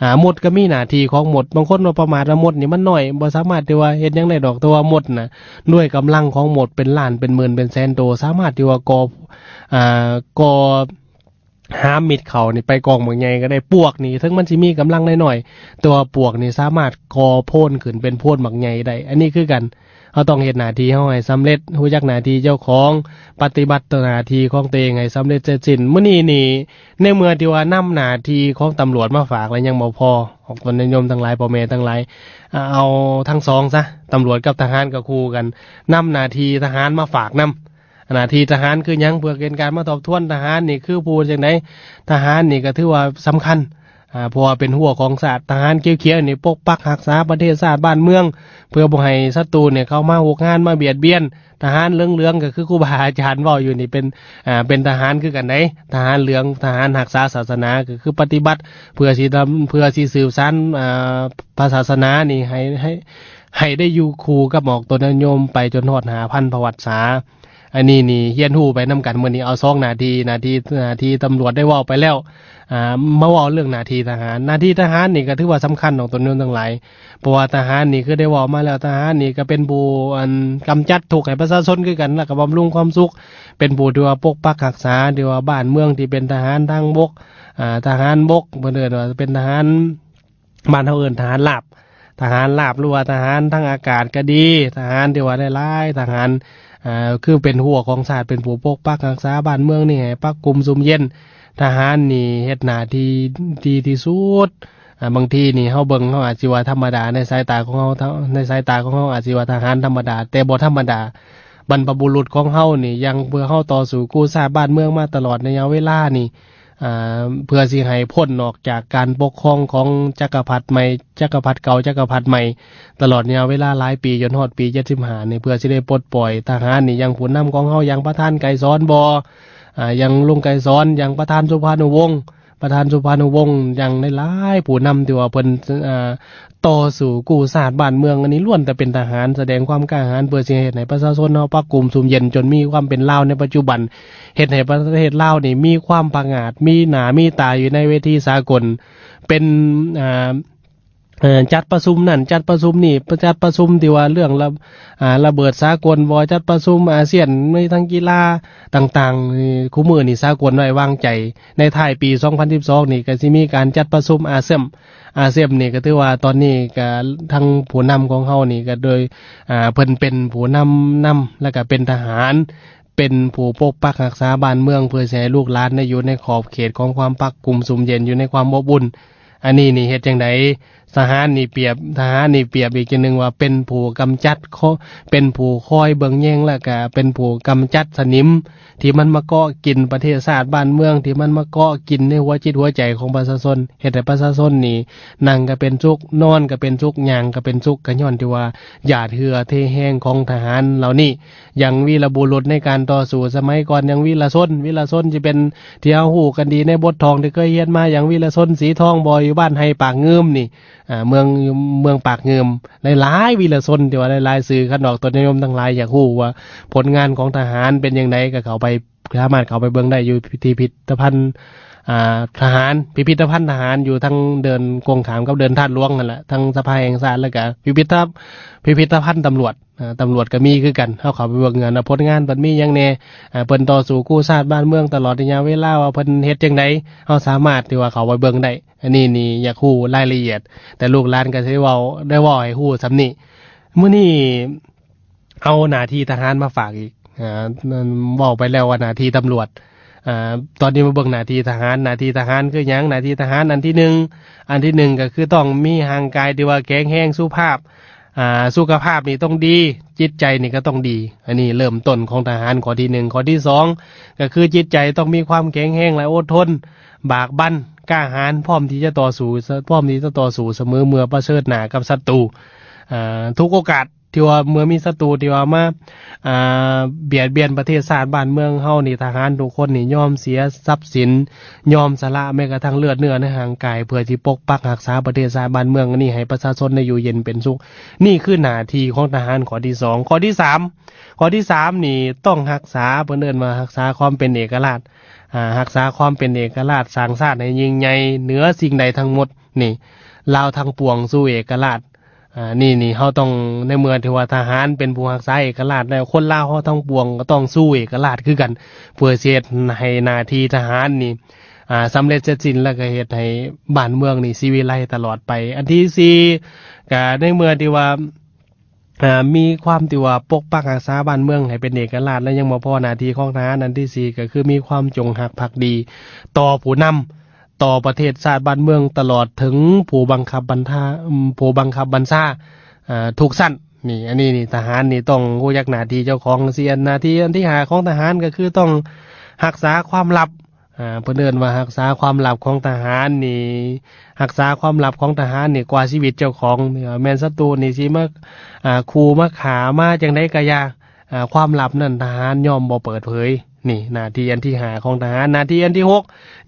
ອາ ມົດກໍມີໜ້າທີ່ຂອງມົດ ບາງຄົນວ່າປະໝາດວ່າມົດນີ້ມັນນ້ອຍ ບໍ່ສາມາດທີ່ວ່າເຮັດຫຍັງໄດ້ດອກ ແຕ່ວ່າມົດນະ ດ້ວຍກຳລັງຂອງມົດເປັນລ້ານເປັນໝື່ນເປັນແສນໂຕ ສາມາດທີ່ວ່າກໍ່ ອາ ກໍ່ ຫາມມິດເຂົ້ານີ້ໄປກອງບັກໃຫຍ່ກໍໄດ້. ປວກນີ້ເຖິງມັນຊິມີກຳລັງນ້ອຍໆ ແຕ່ວ່າປວກນີ້ສາມາດກໍ່ໂພນຂຶ້ນເປັນໂພນບັກໃຫຍ່ໄດ້. ອັນນີ້ຄືກັນ ເຮົາຕ້ອງເຮັດໜ້າທີ່ເຮົາໃຫ້ສຳເລັດ, ຮູ້ຈັກໜ້າທີ່ເຈົ້າຂອງ, ປະຕິບັດຕໍ່ໜ້າທີ່ຂອງຕົວເອງໃຫ້ສຳເລັດເສັດສິ້ນ. ມື້ນີ້ນີ້ ໃນເມື່ອທີ່ວ່ານຳໜ້າທີ່ຂອງຕຳຫຼວດມາຝາກແລ້ວຍັງບໍ່ພໍ, ອອກຕົນຍາດໂຍມທັງຫຼາຍ, ພໍ່ແມ່ທັງຫຼາຍ, ອາ, ເອົາທັງສອງຊະ, ຕຳຫຼວດກັບທະຫານກໍຄູ່ກັນ, ນຳໜ້າທີ່ທະຫານມາຝາກນຳ. ໜ້າທີ່ທະຫານຄືຫຍັງ? ເພື່ອເປັນການມາທວງທວນ. ທະຫານນີ້ຄືຜູ້ຈັ່ງໃດ? ທະຫານນີ້ກໍຖືວ່າສຳຄັນ, ອາ, ເພາະວ່າເປັນຮົ້ວຂອງຊາດ. ທະຫານຂຽວໆນີ້ປົກປັກຮັກສາປະເທດຊາດບ້ານເມືອງ ເພື່ອບໍ່ໃຫ້ສັດຕູນີ້ເຂົ້າມາຮຸກຮານ ມາບຽດບຽນ. ທະຫານເຫຼືອງໆ ກໍຄືຄູບາອາຈານເວົ້າຢູ່ນີ້ ເປັນ, ອາ, ເປັນທະຫານຄືກັນໃດ໋. ທະຫານເຫຼືອງ, ທະຫານຮັກສາສາສະໜາ ກໍຄືປະຕິບັດເພື່ອຊິດຳ, ເພື່ອຊິສືບສານ, ອາ, ພະສາສະໜານີ້ໃຫ້, ໃຫ້, ໃຫ້ໄດ້ຢູ່ຄູ່ກັບອອກຕົນຍາດໂຍມໄປຈົນຮອດຫ້າພັນພະວັດສາ. ອັນນີ້ນີ້ຮຽນຮູ້ໄປນຳກັນ. ມື້ນີ້ເອົາສອງໜ້າທີ່, ໜ້າທີ່, ໜ້າທີ່ຕຳຫຼວດໄດ້ເວົ້າໄປແລ້ວ, ອາ, ມາເວົ້າເລື່ອງໜ້າທີ່ທະຫານ. ໜ້າທີ່ທະຫານນີ້ກໍຖືວ່າສຳຄັນ ອອກຕົນຍາດໂຍມທັງຫຼາຍ, ເພາະວ່າທະຫານນີ້ຄືໄດ້ເວົ້າມາແລ້ວ, ທະຫານນີ້ກໍເປັນຜູ້, ອັນ, ກຳຈັດທຸກໃຫ້ປະຊາຊົນຄືກັນ ແລ້ວກໍບຳລຸງຄວາມສຸກ, ເປັນຜູ້ທີ່ວ່າປົກປັກຮັກສາ ທີ່ວ່າບ້ານເມືອງທີ່ເປັນທະຫານທາງບົກ, ອາ, ທະຫານບົກ ເພິ່ນເອີ້ນວ່າເປັນທະຫານ, ບ້ານເຮົາເອີ້ນທະຫານລາບ, ທະຫານລາບ ຫຼືວ່າທະຫານທາງອາກາດກໍດີ, ທະຫານທີ່ວ່າຫຼາຍໆ ທະຫານ, ອາ, ຄືເປັນຮົ້ວຂອງຊາດ, ເປັນຜູ້ປົກປັກຮັກສາບ້ານເມືອງນີ້ໃຫ້ປັກກຸ້ມຊຸ່ມເຢັນ. ທະຫານນີ້ເຮັດໜ້າທີ່ດີທີ່ສຸດ. ອາ, ບາງທີນີ້ເຮົາເບິ່ງ ເຮົາອາດຊິວ່າທຳມະດາ ໃນສາຍຕາຂອງເຮົາ, ໃນສາຍຕາຂອງເຮົາອາດຊິວ່າທະຫານທຳມະດາ, ແຕ່ບໍ່ທຳມະດາ. ບັນພະບຸລຸດຂອງເຮົານີ້ ຍັງເພື່ອເຮົາຕໍ່ສູ້ກູ້ຊາດບ້ານເມືອງມາຕະຫຼອດໄລຍະເວລານີ້, ອາ, ເພື່ອຊິໃຫ້ພົ້ນອອກຈາກການປົກຄອງຂອງຈັກກະພັດໃໝ່, ຈັກກະພັດເກົ່າ, ຈັກກະພັດໃໝ່, ຕະຫຼອດໄລຍະເວລາຫຼາຍປີ ຈົນຮອດປີເຈັດສິບຫ້ານີ້, ເພື່ອຊິໄດ້ປົດປ່ອຍທະຫານນີ້, ຢ່າງຜູ້ນຳຂອງເຮົາ, ຢ່າງປະທານໄກສອນບໍ, ອາ, ຢ່າງລຸງໄກສອນ, ຢ່າງປະທານສຸພານຸວົງ, ປະທານສຸພານຸວົງ, ຢ່າງຫຼາຍໆຜູ້ນຳທີ່ວ່າເພິ່ນ, ອາ, ຕໍ່ສູ້ກູ້ຊາດບ້ານເມືອງ, ອັນນີ້ລ້ວນແຕ່ເປັນທະຫານ, ສະແດງຄວາມກ້າຫານ ເພື່ອຊິເຮັດໃຫ້ປະຊາຊົນເຮົາປັກກຸ້ມຊຸ່ມເຢັນ ຈົນມີຄວາມເປັນລາວໃນປັດຈຸບັນ, ເຮັດໃຫ້ປະເທດລາວນີ້ມີຄວາມຜະຫງາດ, ມີໜ້າມີຕາຢູ່ໃນເວທີສາກົນ, ເປັນ, ອາ, ເອີ, ຈັດປະຊຸມນັ້ນ ຈັດປະຊຸມນີ້, ປະ, ຈັດປະຊຸມທີ່ວ່າເລື່ອງລະ, ອາ, ລະເບີດສາກົນບໍ, ຈັດປະຊຸມອາຊຽນໃນທາງກິລາຕ່າງໆ, ນີ້, ຄູ່ມື້ນີ້ສາກົນໄວ້ວາງໃຈ. ໃນທ້າຍປີສອງພັນສິບສອງນີ້ກໍຊິມີການຈັດປະຊຸມອາເຊມ, ອາເຊມນີ້ກໍຖືວ່າຕອນນີ້ກໍທາງຜູ້ນຳຂອງເຮົານີ້ກໍໂດຍ, ອາ, ເພິ່ນເປັນຜູ້ນຳນຳ ແລ້ວກໍເປັນທະຫານ, ເປັນຜູ້ປົກປັກຮັກສາບ້ານເມືອງ ເພື່ອຊິໃຫ້ລູກຫຼານໄດ້ຢູ່ໃນຂອບເຂດຂອງຄວາມປັກກຸ້ມຊຸ່ມເຢັນ ຢູ່ໃນຄວາມອົບອຸ່ນ. ອັນນີ້ນີ້ເຮັດຈັ່ງໃດ? ທະຫານນີ້ປຽບ, ທະຫານນີ້ປຽບອີກຢ່າງໜຶ່ງວ່າເປັນຜູ້ກຳຈັດ, ເປັນຜູ້ຄອຍເບິ່ງແຍງ ແລ້ວກະເປັນຜູ້ກຳຈັດສະໜິມທີ່ມັນມາເກາະກິນປະເທດຊາດບ້ານເມືອງ, ທີ່ມັນມາເກາະກິນໃນຫົວຈິດຫົວໃຈຂອງປະຊາຊົນ, ເຮັດໃຫ້ປະຊາຊົນນີ້ນັ່ງກໍເປັນສຸກ, ນອນກໍເປັນສຸກ, ຍ່າງກໍເປັນສຸກ, ກໍຍ້ອນທີ່ວ່າຢາດເຫື່ອເທແຮງຂອງທະຫານເຫຼົ່ານີ້. ຢ່າງວີລະບຸລຸດໃນການຕໍ່ສູ້ສະໄໝກ່ອນ ຢ່າງວີລະຊົນ, ວີລະຊົນຊິເປັນທີ່ເຮົາຮູ້ກັນດີໃນບົດທ່ອງທີ່ເຄີຍຮຽນມາ, ຢ່າງວີລະຊົນສີທອງບໍ ຢູ່ບ້ານໄຮ່ປາກງື່ມນີ້, ອາ, ເມືອງ, ເມືອງປາກງື່ມ, ຫຼາຍໆ ວີລະຊົນທີ່ວ່າຫຼາຍໆຊື່ ຄັນອອກຕົນຍາດໂຍມທັງຫຼາຍຢາກຮູ້ວ່າຜົນງານຂອງທະຫານເປັນຈັ່ງໃດ ກໍເຂົ້າໄປ, ສາມາດເຂົ້າໄປເບິ່ງໄດ້ຢູ່ພິພິທະພັນ, ອາ, ທະຫານ, ພິພິທະພັນທະຫານ ຢູ່ທາງເດີ່ນກົງຂ້າມກັບເດີ່ນທາດຫຼວງຫັ້ນລະ, ທາງສະພາແຫ່ງຊາດ, ແລ້ວກະພິພິທະ, ພິພິທະພັນຕຳຫຼວດ. ອາ, ຕຳຫຼວດກໍມີຄືກັນ, ເຮົາເຂົ້າໄປເບິ່ງ ອັນ ຜົນງານເພິ່ນມີຫຍັງແດ່, ອາ, ເພິ່ນຕໍ່ສູ້ກູ້ຊາດບ້ານເມືອງຕະຫຼອດໄລຍະເວລາວ່າເພິ່ນເຮັດຈັ່ງໃດ, ເຮົາສາມາດທີ່ວ່າເຂົ້າໄປເບິ່ງໄດ້. ອັນນີ້ນີ້ຢາກຮູ້ລາຍລະອຽດ, ແຕ່ລູກຫຼານກໍຊິໄດ້ເວົ້າ, ໄດ້ເວົ້າໃຫ້ຮູ້ສ່ຳນີ້. ມື້ນີ້ເອົາໜ້າທີ່ທະຫານມາຝາກອີກ, ອາ, ເວົ້າໄປແລ້ວວ່າໜ້າທີ່ຕຳຫຼວດ, ອາ, ຕອນນີ້ມາເບິ່ງໜ້າທີ່ທະຫານ. ໜ້າທີ່ທະຫານຄືຫຍັງ? ໜ້າທີ່ທະຫານອັນທີໜຶ່ງ, ອັນທີໜຶ່ງກໍຄືຕ້ອງມີຮ່າງກາຍທີ່ວ່າແຂງແຮງ, ສຸພາບ, ອາ, ສຸຂະພາບນີ້ຕ້ອງດີ, ຈິດໃຈນີ້ກໍຕ້ອງດີ. ອັນນີ້ເລີ່ມຕົ້ນຂອງທະຫານຂໍ້ທີໜຶ່ງ. ຂໍ້ທີສອງ ກໍຄືຈິດໃຈຕ້ອງມີຄວາມແຂງແຮງ ແລະ ອົດທົນ, ບາກບັນ, ກ້າຫານ, ພ້ອມທີ່ຈະຕໍ່ສູ້, ພ້ອມທີ່ຈະຕໍ່ສູ້ສະເໝີເມື່ອປະເຊີນໜ້າກັບສັດຕູ, ອາ, ທຸກໂອກາດ ທີ່ວ່າເມື່ອມີສັດຕູທີ່ວ່າມາ, ອາ, ບຽດບຽນປະເທດຊາດບ້ານເມືອງເຮົານີ້, ທະຫານທຸກຄົນນີ້ຍອມເສຍຊັບສິນ, ຍອມສະຫຼະແມ້ກະທັ່ງເລືອດເນື້ອໃນຮ່າງກາຍ ເພື່ອທີ່ປົກປັກຮັກສາປະເທດຊາດບ້ານເມືອງນີ້ໃຫ້ປະຊາຊົນໄດ້ຢູ່ເຢັນເປັນສຸກ. ນີ້ຄືໜ້າທີ່ຂອງທະຫານຂໍ້ທີສອງ. ຂໍ້ທີສາມ, ຂໍ້ທີສາມນີ້ຕ້ອງຮັກສາ, ເພິ່ນເອີ້ນວ່າຮັກສາຄວາມເປັນເອກະລາດ, ອາ, ຮັກສາຄວາມເປັນເອກະລາດ, ສ້າງຊາດໃຫ້ຍິ່ງໃຫຍ່ເໜືອສິ່ງໃດທັງໝົດ. ນີ້ ລາວທັງປວງສູ້ເອກະລາດ. ອາ, ນີ້, ນີ້ເຮົາຕ້ອງ, ໃນເມື່ອທີ່ວ່າທະຫານເປັນຜູ້ຮັກສາເອກະລາດແລ້ວ, ຄົນລາວເຮົາທັງປວງກໍຕ້ອງສູ້ເອກະລາດຄືກັນ ເພື່ອຊິເຮັດໃຫ້ໜ້າທີ່ທະຫານນີ້, ອ່າ ສຳເລັດເສັດສິ້ນ ແລ້ວກໍເຮັດໃຫ້ບ້ານເມືອງນີ້ສີວິໄລຕະຫຼອດໄປ. ອັນທີສີ່ ກໍໃນເມື່ອທີ່ວ່າ ອ່າ ມີຄວາມທີ່ວ່າປົກປັກຮັກສາບ້ານເມືອງໃຫ້ເປັນເອກະລາດ ແລະ ຍັງບໍ່ພໍ. ໜ້າທີ່ຂອງທະຫານອັນທີສີ່ ກໍຄືມີຄວາມຈົງຮັກພັກດີຕໍ່ຜູ້ນຳ, ຕໍ່ປະເທດຊາດບ້ານເມືອງ ຕະຫຼອດເຖິງຜູ້ບັງຄັບບັນທາ ຜູ້ບັງຄັບບັນຊາ ອ່າ ທຸກຊັ້ນ. ນີ້ ອັນນີ້ນີ້ ທະຫານນີ້ຕ້ອງຮູ້ຈັກໜ້າທີ່ເຈົ້າຂອງ. ສ່ວນໜ້າທີ່ອັນທີຫ້າຂອງທະຫານ ກໍຄືຕ້ອງຮັກສາຄວາມລັບ. ອ່າ ເພິ່ນເອີ້ນວ່າຮັກສາຄວາມລັບຂອງທະຫານນີ້ ຮັກສາຄວາມລັບຂອງທະຫານນີ້ກວ່າຊີວິດເຈົ້າຂອງ. ແມ່ນສັດຕູນີ້ຊິມາ ອ່າ ຂູ່ມາຂ້າມາຈັ່ງໃດກໍຢ່າ, ອ່າ ຄວາມລັບນັ້ນທະຫານຍອມບໍ່ເປີດເຜີຍ. ນີ້ໜ້າທີ່ອັນທີຫ້າຂອງທະຫານ. ໜ້າທີ່ອັນທີຫົກ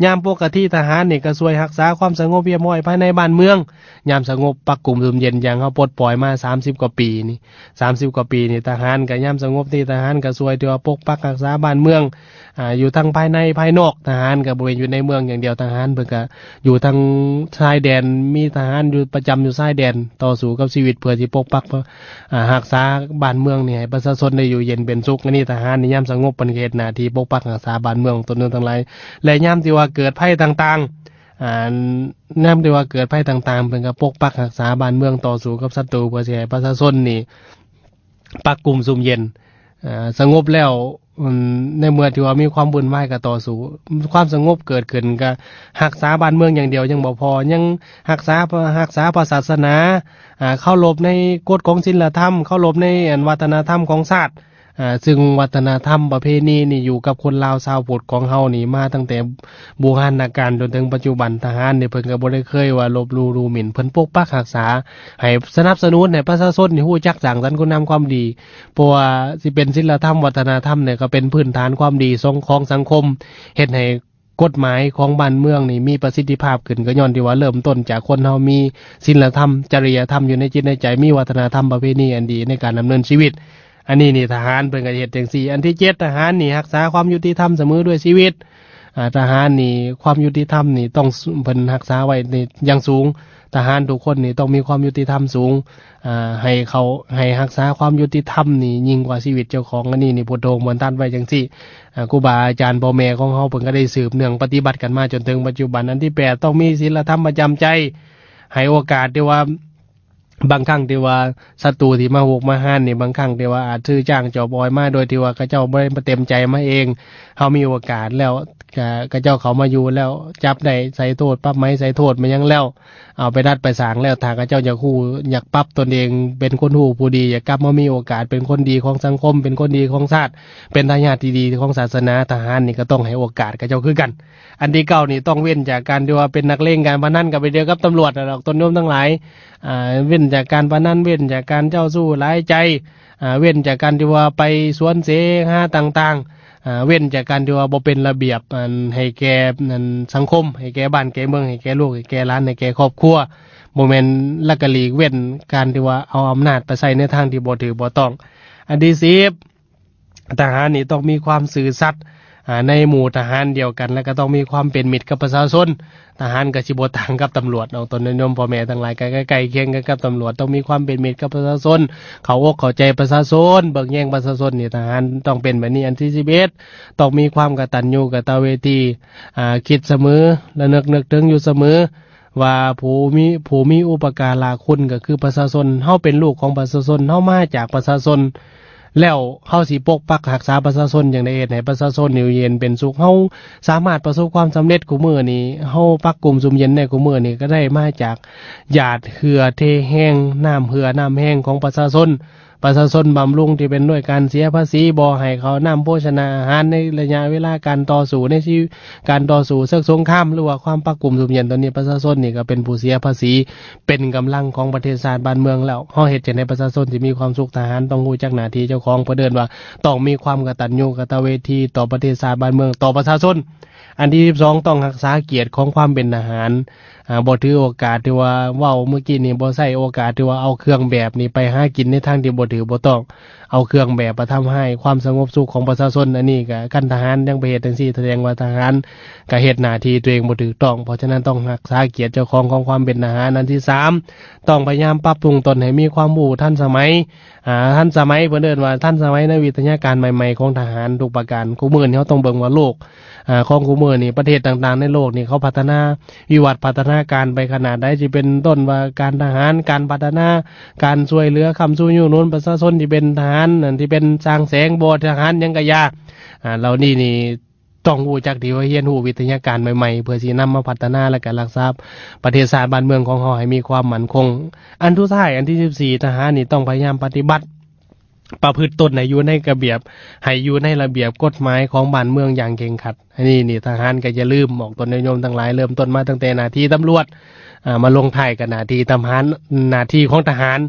ຍາມປົກກະຕິທະຫານນີ້ກໍຊ່ວຍຮັກສາຄວາມສະຫງົບຮຽບຮ້ອຍພາຍໃນບ້ານເມືອງ. ຍາມສະຫງົບປັກກຸມຊຸ່ມເຢັນ ຢ່າງເຮົາປົດປ່ອຍມາສາມສິບກວ່າປີນີ້ ສາມສິບກວ່າປີນີ້ ທະຫານກໍ ຍາມສະຫງົບນີ້ ທະຫານກໍຊ່ວຍທີ່ວ່າປົກປັກຮັກສາບ້ານເມືອງ ອ່າ ຢູ່ທັງພາຍໃນພາຍນອກ. ທະຫານກໍບໍ່ແມ່ນຢູ່ໃນເມືອງຢ່າງດຽວ, ທະຫານເພິ່ນກໍຢູ່ທາງຊາຍແດນ, ມີທະຫານຢູ່ປະຈຳຢູ່ຊາຍແດນ ຕໍ່ສູ້ກັບຊີວິດເພື່ອຊິປົກປັກ ອ່າ ຮັກສາບ້ານເມືອງນີ້ໃຫ້ປະຊາຊົນໄດ້ຢູ່ເຢັນເປັນສຸກ. ອັນນີ້ທະຫານໃນຍາມສະຫງົບເພິ່ນກໍເຮັດໜ້າທີ່ປົກປັກຮັກສາບ້ານເມືອງ ຕົ້ນເລື່ອງທັງຫຼາຍ ແລະ ຍາມທີ່ວ່າເກີດໄພຕ່າງໆ ອ່າ ຍາມທີ່ວ່າເກີດໄພຕ່າງໆ ເພິ່ນກໍປົກປັກຮັກສາບ້ານເມືອງ ຕໍ່ສູ້ກັບສັດຕູ ເພື່ອຊິໃຫ້ປະຊາຊົນນີ້ປັກກຸມຊຸ່ມເຢັນ ເອີ ສະຫງົບແລ້ວ. ອືມ ໃນເມື່ອທີ່ວ່າມີຄວາມວຸ່ນວາຍກໍຕໍ່ສູ້, ຄວາມສະຫງົບເກີດຂຶ້ນກໍຮັກສາບ້ານເມືອງຢ່າງດຽວຍັງບໍ່ພໍ, ຍັງຮັກສາ ຮັກສາພະສາສະໜາ, ອ່າ ເຄົາລົບໃນກົດຂອງສິນລະທຳ, ເຄົາລົບໃນ ອັນ ວັດທະນະທຳຂອງຊາດ. ອ່າ ຊຶ່ງວັດທະນະທຳປະເພນີນີ້ຢູ່ກັບຄົນລາວຊາວພຸດຂອງເຮົານີ້ມາຕັ້ງແຕ່ບູຮານນະການຈົນເຖິງປັດຈຸບັນ. ທະຫານນີ້ເພິ່ນກໍບໍ່ໄດ້ເຄີຍວ່າລົບຫຼູ່ດູໝິ່ນ, ເພິ່ນປົກປັກຮັກສາໃຫ້ ສະໜັບສະໜູນໃຫ້ປະຊາຊົນນີ້ຮູ້ຈັກສ້າງສັນຄຸນງາມຄວາມດີ, ເພາະວ່າຊິເປັນສິນລະທຳ ວັດທະນະທຳນີ້ກໍເປັນພື້ນຖານຄວາມດີຂອງສັງຄົມ, ເຮັດໃຫ້ ກົດໝາຍຂອງບ້ານເມືອງນີ້ມີປະສິດທິພາບຂຶ້ນ ກໍຍ້ອນທີ່ວ່າເລີ່ມຕົ້ນຈາກຄົນເຮົາມີສິນລະທຳ, ຈະລິຍະທຳຢູ່ໃນຈິດໃນໃຈ, ມີວັດທະນະທຳປະເພນີອັນດີໃນການດຳເນີນຊີວິດ. ອັນນີ້ນີ້ທະຫານເພິ່ນກໍເຮັດຈັ່ງຊີ້. ອັນທີເຈັດ ທະຫານນີ້ຮັກສາຄວາມຍຸຕິທຳສະເໝີດ້ວຍຊີວິດ. ອ່າ ທະຫານນີ້ຄວາມຍຸຕິທຳນີ້ຕ້ອງ ເພິ່ນຮັກສາໄວ້ນີ້ຢ່າງສູງ. ທະຫານທຸກຄົນນີ້ຕ້ອງມີຄວາມຍຸຕິທຳສູງ. ອ່າ ໃຫ້ເຂົາ ໃຫ້ຮັກສາຄວາມຍຸຕິທຳນີ້ຍິ່ງກວ່າຊີວິດເຈົ້າຂອງ. ອັນນີ້ນີ້ພຸດໂທເພິ່ນຕັດໄວ້ຈັ່ງຊີ້. ອ່າ ຄູບາອາຈານ ພໍ່ແມ່ຂອງເຮົາເພິ່ນກໍໄດ້ສືບເນື່ອງປະຕິບັດກັນມາຈົນເຖິງປັດຈຸບັນ. ອັນທີແປດ ຕ້ອງມີສິນລະທຳປະຈຳໃຈ, ໃຫ້ໂອກາດທີ່ວ່າ ບາງຄັ້ງທີ່ວ່າສັດຕູທີ່ມາຮຸກມາຮານນີ້ ບາງຄັ້ງທີ່ວ່າອາດຖືຈ້າງຈອບອອຍມາໂດຍທີ່ວ່າເຂົາເຈົ້າບໍ່ໄດ້ເຕັມໃຈມາເອງ. ເຮົາມີໂອກາດແລ້ວ ກະ ເຂົາເຈົ້າເຂົ້າມາຢູ່ແລ້ວ ຈັບໄດ້ໃສ່ໂທດ ປັບໃໝໃສ່ໂທດ ແມ່ນຫຍັງແລ້ວ ເອົາໄປດັດໄປສ້າງແລ້ວ ຖ້າເຂົາເຈົ້າຢາກຮູ້ ຢາກປັບຕົນເອງເປັນຄົນຮູ້ຜູ້ດີ ຢາກກັບມາມີໂອກາດເປັນຄົນດີຂອງສັງຄົມ ເປັນຄົນດີຂອງຊາດ ເປັນທາຍາດທີ່ດີຂອງສາສະໜາ ທະຫານນີ້ກໍຕ້ອງໃຫ້ໂອກາດເຂົາເຈົ້າຄືກັນ. ອັນທີເກົ້ານີ້ຕ້ອງເວັ້ນຈາກການທີ່ວ່າເປັນນັກເລງການພະນັນ ກໍໄປດຽວກັບຕຳຫຼວດນັ້ນດອກ ຕົ້ນໂຍມທັງຫຼາຍ. ອ່າ ເວັ້ນຈາກການພະນັນ ເວັ້ນຈາກການເຈົ້າຊູ້ຫຼາຍໃຈ ອ່າ ເວັ້ນຈາກການທີ່ວ່າໄປສວນເສຫາຕ່າງໆ ອ່າ ເວັ້ນຈາກການທີ່ວ່າບໍ່ເປັນລະບຽບ ອັນ ໃຫ້ແກ່ ອັນ ສັງຄົມ ໃຫ້ແກ່ບ້ານແກ່ເມືອງ ໃຫ້ແກ່ລູກ ໃຫ້ແກ່ຫຼານ ໃຫ້ແກ່ຄອບຄົວ ບໍ່ແມ່ນ ແລ້ວກໍຫຼີກເວັ້ນການທີ່ວ່າເອົາອຳນາດໄປໃຊ້ໃນທາງທີ່ບໍ່ຖືກບໍ່ຕ້ອງ. ອັນທີສິບ ທະຫານນີ້ຕ້ອງມີຄວາມຊື່ສັດ ອ່າ ໃນໝູ່ທະຫານດຽວກັນ ແລະ ກໍຕ້ອງມີຄວາມເປັນມິດກັບປະຊາຊົນ. ທະຫານກໍຊິບໍ່ຕ່າງກັບຕຳຫຼວດເນາະ ຕົ້ນໂຍມພໍ່ແມ່ທັງຫຼາຍ ກໍໃກ້ໆຄຽງກັນກັບຕຳຫຼວດ ຕ້ອງມີຄວາມເປັນມິດກັບປະຊາຊົນ ເຂົ້າອົກເຂົ້າໃຈປະຊາຊົນ ເບິ່ງແຍງປະຊາຊົນນີ້. ທະຫານຕ້ອງເປັນແບບນີ້. ອັນທີສິບເອັດ ຕ້ອງມີຄວາມກະຕັນຍູກະຕະເວທີ ອ່າ ຄິດສະເໝີ ລະນຶກ ນຶກເຖິງຢູ່ສະເໝີ ວ່າຜູ້ມີ ຜູ້ມີອຸປະກາລະຄຸນກໍຄືປະຊາຊົນ. ເຮົາເປັນລູກຂອງປະຊາຊົນ ເຮົາມາຈາກປະຊາຊົນ ແລ້ວເຮົາຊິປົກປັກຮັກສາປະຊາຊົນຈັ່ງໃດ ເຮັດໃຫ້ປະຊາຊົນຢູ່ເຢັນເປັນສຸກ. ເຮົາສາມາດປະສົບຄວາມສຳເລັດຄູ່ມື້ນີ້ ເຮົາປັກກຸມຊຸ່ມເຢັນໃນຄູ່ມື້ນີ້ ກໍໄດ້ມາຈາກຢາດເຫື່ອເທແຮງ ນ້ຳເຫື່ອນ້ຳແຮງຂອງປະຊາຊົນ. ປະຊາຊົນບຳລຸງທີ່ເປັນດ້ວຍການເສຍພາສີ ບໍ່ໃຫ້ເຂົ້ານ້ຳໂພຊະນາອາຫານໃນໄລຍະເວລາການຕໍ່ສູ້ ໃນຊີວິດການຕໍ່ສູ້ເສິກສົງຄາມ ຫຼືວ່າຄວາມປັກກຸມຊຸ່ມເຢັນ. ຕອນນີ້ປະຊາຊົນນີ້ກໍເປັນຜູ້ເສຍພາສີ ເປັນກຳລັງຂອງປະເທດຊາດບ້ານເມືອງແລ້ວ ເຮົາເຮັດຈັ່ງໃດປະຊາຊົນຊິມີຄວາມສຸກ? ທະຫານຕ້ອງຮູ້ຈັກໜ້າທີ່ເຈົ້າຂອງ ເພິ່ນເອີ້ນວ່າຕ້ອງມີຄວາມກະຕັນຍູກະຕະເວທີຕໍ່ປະເທດຊາດບ້ານເມືອງ ຕໍ່ປະຊາຊົນ. ອັນທີສິບສອງ ຕ້ອງຮັກສາກຽດຂອງຄວາມເປັນທະຫານ. ອ່າ ບໍ່ຖືໂອກາດທີ່ວ່າເວົ້າມື້ກີ້ນີ້ ບໍ່ໃຊ້ໂອກາດທີ່ວ່າເອົາເຄື່ອງແບບນີ້ໄປຫາກິນໃນທາງທີ່ບໍ່ຖືກບໍ່ຕ້ອງ ເອົາເຄື່ອງແບບມາທຳຮ້າຍຄວາມສະຫງົບສຸກຂອງປະຊາຊົນ. ອັນນີ້ກໍຄັນທະຫານຍັງໄປເຮັດຈັ່ງຊີ້ ສະແດງວ່າທະຫານກໍເຮັດໜ້າທີ່ຕົວເອງບໍ່ຖືກຕ້ອງ. ເພາະສະນັ້ນຕ້ອງຮັກສາກຽດເຈົ້າຂອງຂອງຄວາມເປັນທະຫານ. ອັນທີສາມ ຕ້ອງພະຍາຍາມປັບປຸງຕົນໃຫ້ມີຄວາມຮູ້ທັນສະໄໝ. ອ່າ ທັນສະໄໝ ເພິ່ນເອີ້ນວ່າທັນສະໄໝໃນວິທະຍາການໃໝ່ໆຂອງທະຫານທຸກປະການ. ຄູ່ມື້ນີ້ເຮົາຕ້ອງເບິ່ງວ່າໂລກ ອາ ຂອງຄູ່ມື້ນີ້ ປະເທດຕ່າງໆໃນໂລກນີ້ ເຂົາພັດທະນາ ວິວັດພັດທະນາການໄປຂະໜາດໃດ, ຊິເປັນຕົ້ນວ່າການທະຫານ, ການພັດທະນາ, ການຊ່ວຍເຫຼືອຄ້ຳຊູຫຍຸໜູນປະຊາຊົນທີ່ເປັນທະຫານ, ອັນທີ່ເປັນຊ່າງແສງບໍ ທະຫານຫຍັງກະຢ່າ. ອາ ເຫຼົ່ານີ້ນີ້ ຕ້ອງຮູ້ຈັກທີ່ວ່າຮຽນຮູ້ວິທະຍາການໃໝ່ໆ ເພື່ອຊິນຳມາພັດທະນາ ແລະ ກະຮັກສາປະເທດຊາດບ້ານເມືອງຂອງເຮົາໃຫ້ມີຄວາມໝັ້ນຄົງ. ອັນສຸດທ້າຍ ອັນທີສິບສີ່ ທະຫານນີ້ຕ້ອງພະຍາຍາມປະຕິບັດ ປະພຶດຕົນໃຫ້ຢູ່ໃນກະບຽບ, ໃຫ້ຢູ່ໃນລະບຽບກົດໝາຍຂອງບ້ານເມືອງຢ່າງເຄັ່ງຄັດ. ອັນນີ້ນີ້ ທະຫານກະຢ່າລືມ ອອກຕົນຍາດໂຍມທັງຫຼາຍ, ເລີ່ມຕົ້ນມາຕັ້ງແຕ່ໜ້າທີ່ຕຳຫຼວດ ອາ ມາລົງທ້າຍກັບໜ້າທີ່ທະຫານ, ໜ້າທີ່ຂອງທະຫານ.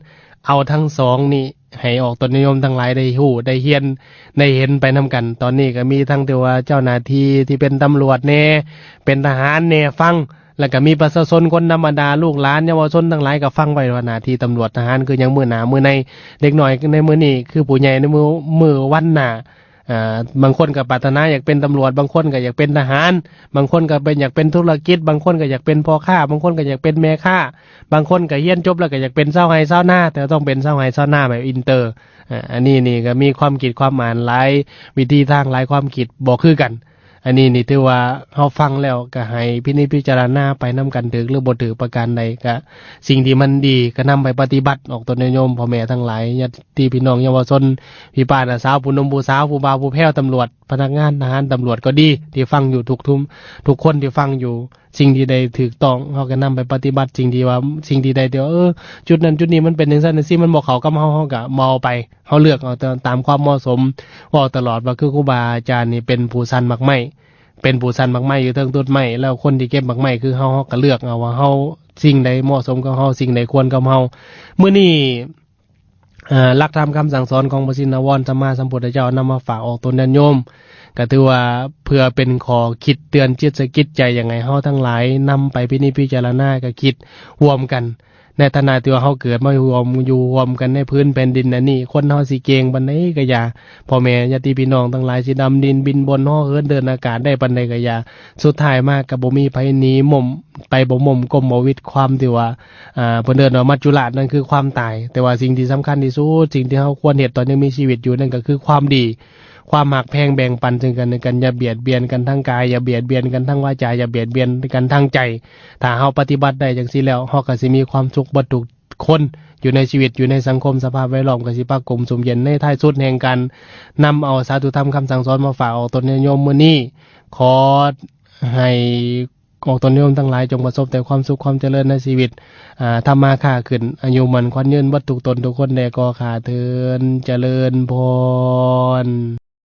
ເອົາທັງສອງນີ້ ໃຫ້ອອກຕົນຍາດໂຍມທັງຫຼາຍໄດ້ຮູ້ ໄດ້ຮຽນ ໄດ້ເຫັນໄປນຳກັນ. ຕອນນີ້ກະມີທັງທີ່ວ່າເຈົ້າໜ້າທີ່ທີ່ເປັນຕຳຫຼວດແດ່ ເປັນທະຫານແດ່ຟັງ, ແລ້ວກະມີປະຊາຊົນຄົນທຳມະດາ ລູກຫຼານເຍົາວະຊົນທັງຫຼາຍກະຟັງໄວ້ວ່າໜ້າທີ່ຕຳຫຼວດທະຫານຄືຫຍັງ ມື້ໜ້າມື້ໃນ ເດັກນ້ອຍໃນມື້ນີ້ຄືຜູ້ໃຫຍ່ໃນມື້ ມື້ວັນໜ້າ. ອາ ບາງຄົນກະປາດຖະໜາຢາກເປັນຕຳຫຼວດ, ບາງຄົນກະຢາກເປັນທະຫານ, ບາງຄົນກະເປັນ ຢາກເປັນທຸລະກິດ, ບາງຄົນກະຢາກເປັນພໍ່ຄ້າ, ບາງຄົນກະຢາກເປັນແມ່ຄ້າ, ບາງຄົນກະຮຽນຈົບແລ້ວກະຢາກເປັນຊາວໄຮ່ຊາວນາ ແຕ່ຕ້ອງເປັນຊາວໄຮ່ຊາວນາແບບອິນເຕີ. ອາ ອັນນີ້ນີ້ກະມີຄວາມຄິດຄວາມອ່ານຫຼາຍວິທີທາງ ຫຼາຍຄວາມຄິດບໍ່ຄືກັນ. ອັນນີ້ນີ້ຖືວ່າເຮົາຟັງແລ້ວກະໃຫ້ພິນິດພິຈາລະນາໄປນຳກັນ ຖືກຫຼືບໍ່ຖືກປະການໃດ. ກະສິ່ງທີ່ມັນດີກະນຳໄປປະຕິບັດ ອອກຕົນຍາດໂຍມ ພໍ່ແມ່ທັງຫຼາຍ ຍາດຕິພີ່ນ້ອງເຍົາວະຊົນ ພີ່ປ້ານ້າສາວ ຜູ້ໜຸ່ມຜູ້ສາວ ຜູ້ບ່າວຜູ້ແພວ ຕຳຫຼວດ ພະນັກງານທະຫານ ຕຳຫຼວດກໍດີ ທີ່ຟັງຢູ່ ທຸກທຸມ ທຸກຄົນທີ່ຟັງຢູ່. ສິ່ງທີ່ໃດຖືກຕ້ອງ ເຮົາກະນຳໄປປະຕິບັດ. ສິ່ງທີ່ວ່າ ສິ່ງທີ່ໃດທີ່ວ່າ ເອີ ຈຸດນັ້ນຈຸດນີ້ມັນເປັນຈັ່ງຊັ້ນຈັ່ງຊີ້ ມັນບໍ່ເຂົ້າກັບເຮົາ ເຮົາກະບໍ່ເອົາໄປ, ເຮົາເລືອກເອົາແຕ່ຕາມຄວາມເໝາະສົມ. ເວົ້າຕະຫຼອດວ່າ ຄືຄູບາອາຈານນີ້ເປັນຜູ້ສັນໝາກໄມ້ ເປັນຜູ້ສັນໝາກໄມ້ຢູ່ເທິງຕົ້ນໄມ້, ແລ້ວຄົນທີ່ເກັບໝາກໄມ້ຄືເຮົາ ເຮົາກະເລືອກເອົາວ່າເຮົາ ສິ່ງໃດເໝາະສົມກັບເຮົາ ສິ່ງໃດຄວນກັບເຮົາ. ມື້ນີ້ ເອີ ຫຼັກທຳຄຳສັ່ງສອນຂອງພະຊິນນະວອນສຳມາສຳພຸດທະເຈົ້ານຳມາຝາກອອກຕົນຍາດໂຍມ ກະຖືວ່າເພື່ອເປັນຂໍ້ຄິດເຕືອນຈິດສະກິດໃຈ ຢາກໃຫ້ເຮົາທັງຫຼາຍນຳໄປພິນິດພິຈາລະນາ ກະຄິດຮ່ວມກັນ ໃນຖານະທີ່ວ່າເຮົາເກີດມາຮ່ວມ ຢູ່ຮ່ວມກັນໃນພື້ນແຜ່ນດິນອັນນີ້. ຄົນເຮົາຊິເກັ່ງປານໃດກະຢ່າ, ພໍ່ແມ່ຍາດຕິພີ່ນ້ອງທັງຫຼາຍຊິດຳດິນບິນບົນ ເຫາະເຫີນເດີນອາກາດໄດ້ປານໃດກະຢ່າ, ສຸດທ້າຍມາກະບໍ່ມີໃຜໜີໝົ້ມ ໄປບໍ່ໝົ້ມກົມບໍ່ຫວິດຄວາມທີ່ວ່າ ອ່າ ເພິ່ນເອີ້ນວ່າມັດຈຸລາດ ນັ້ນຄືຄວາມຕາຍ. ແຕ່ວ່າສິ່ງທີ່ສຳຄັນທີ່ສຸດ ສິ່ງທີ່ເຮົາຄວນເຮັດຕອນຍັງມີຊີວິດຢູ່ ນັ້ນກະຄືຄວາມດີ ຄວາມຮັກແພງແບ່ງປັນເຊິ່ງກັນແລະກັນ, ຢ່າບຽດບຽນກັນທາງກາຍ, ຢ່າບຽດບຽນກັນທາງວາຈາ, ຢ່າບຽດບຽນກັນທາງໃຈ. ຖ້າເຮົາປະຕິບັດໄດ້ຈັ່ງຊີ້ແລ້ວ ເຮົາກະຊິມີຄວາມສຸກເບິດທຸກຄົນຢູ່ໃນຊີວິດ, ຢູ່ໃນສັງຄົມ, ສະພາບແວດລ້ອມກະຊິປະກົມຊຸ່ມເຢັນ. ໃນທ້າຍສຸດແຫ່ງການນຳເອົາສາທຸທຳຄຳສັ່ງສອນມາຝາກອອກຕົນຍາດໂຍມມື້ນີ້ ຂໍໃຫ້ ອອກຕົນໂຍມທັງຫຼາຍ ຈົ່ງປະສົບແຕ່ຄວາມສຸກຄວາມຈະເລີນໃນຊີວິດ, ອ່າ ທຳມາຄ້າຂຶ້ນ, ອາຍຸໝັ້ນຂວັນຍືນເບິດທຸກຕົນທຸກຄົນແດ່ກໍຂ້າເທີ້ນ. ຈະເລີນພອນ.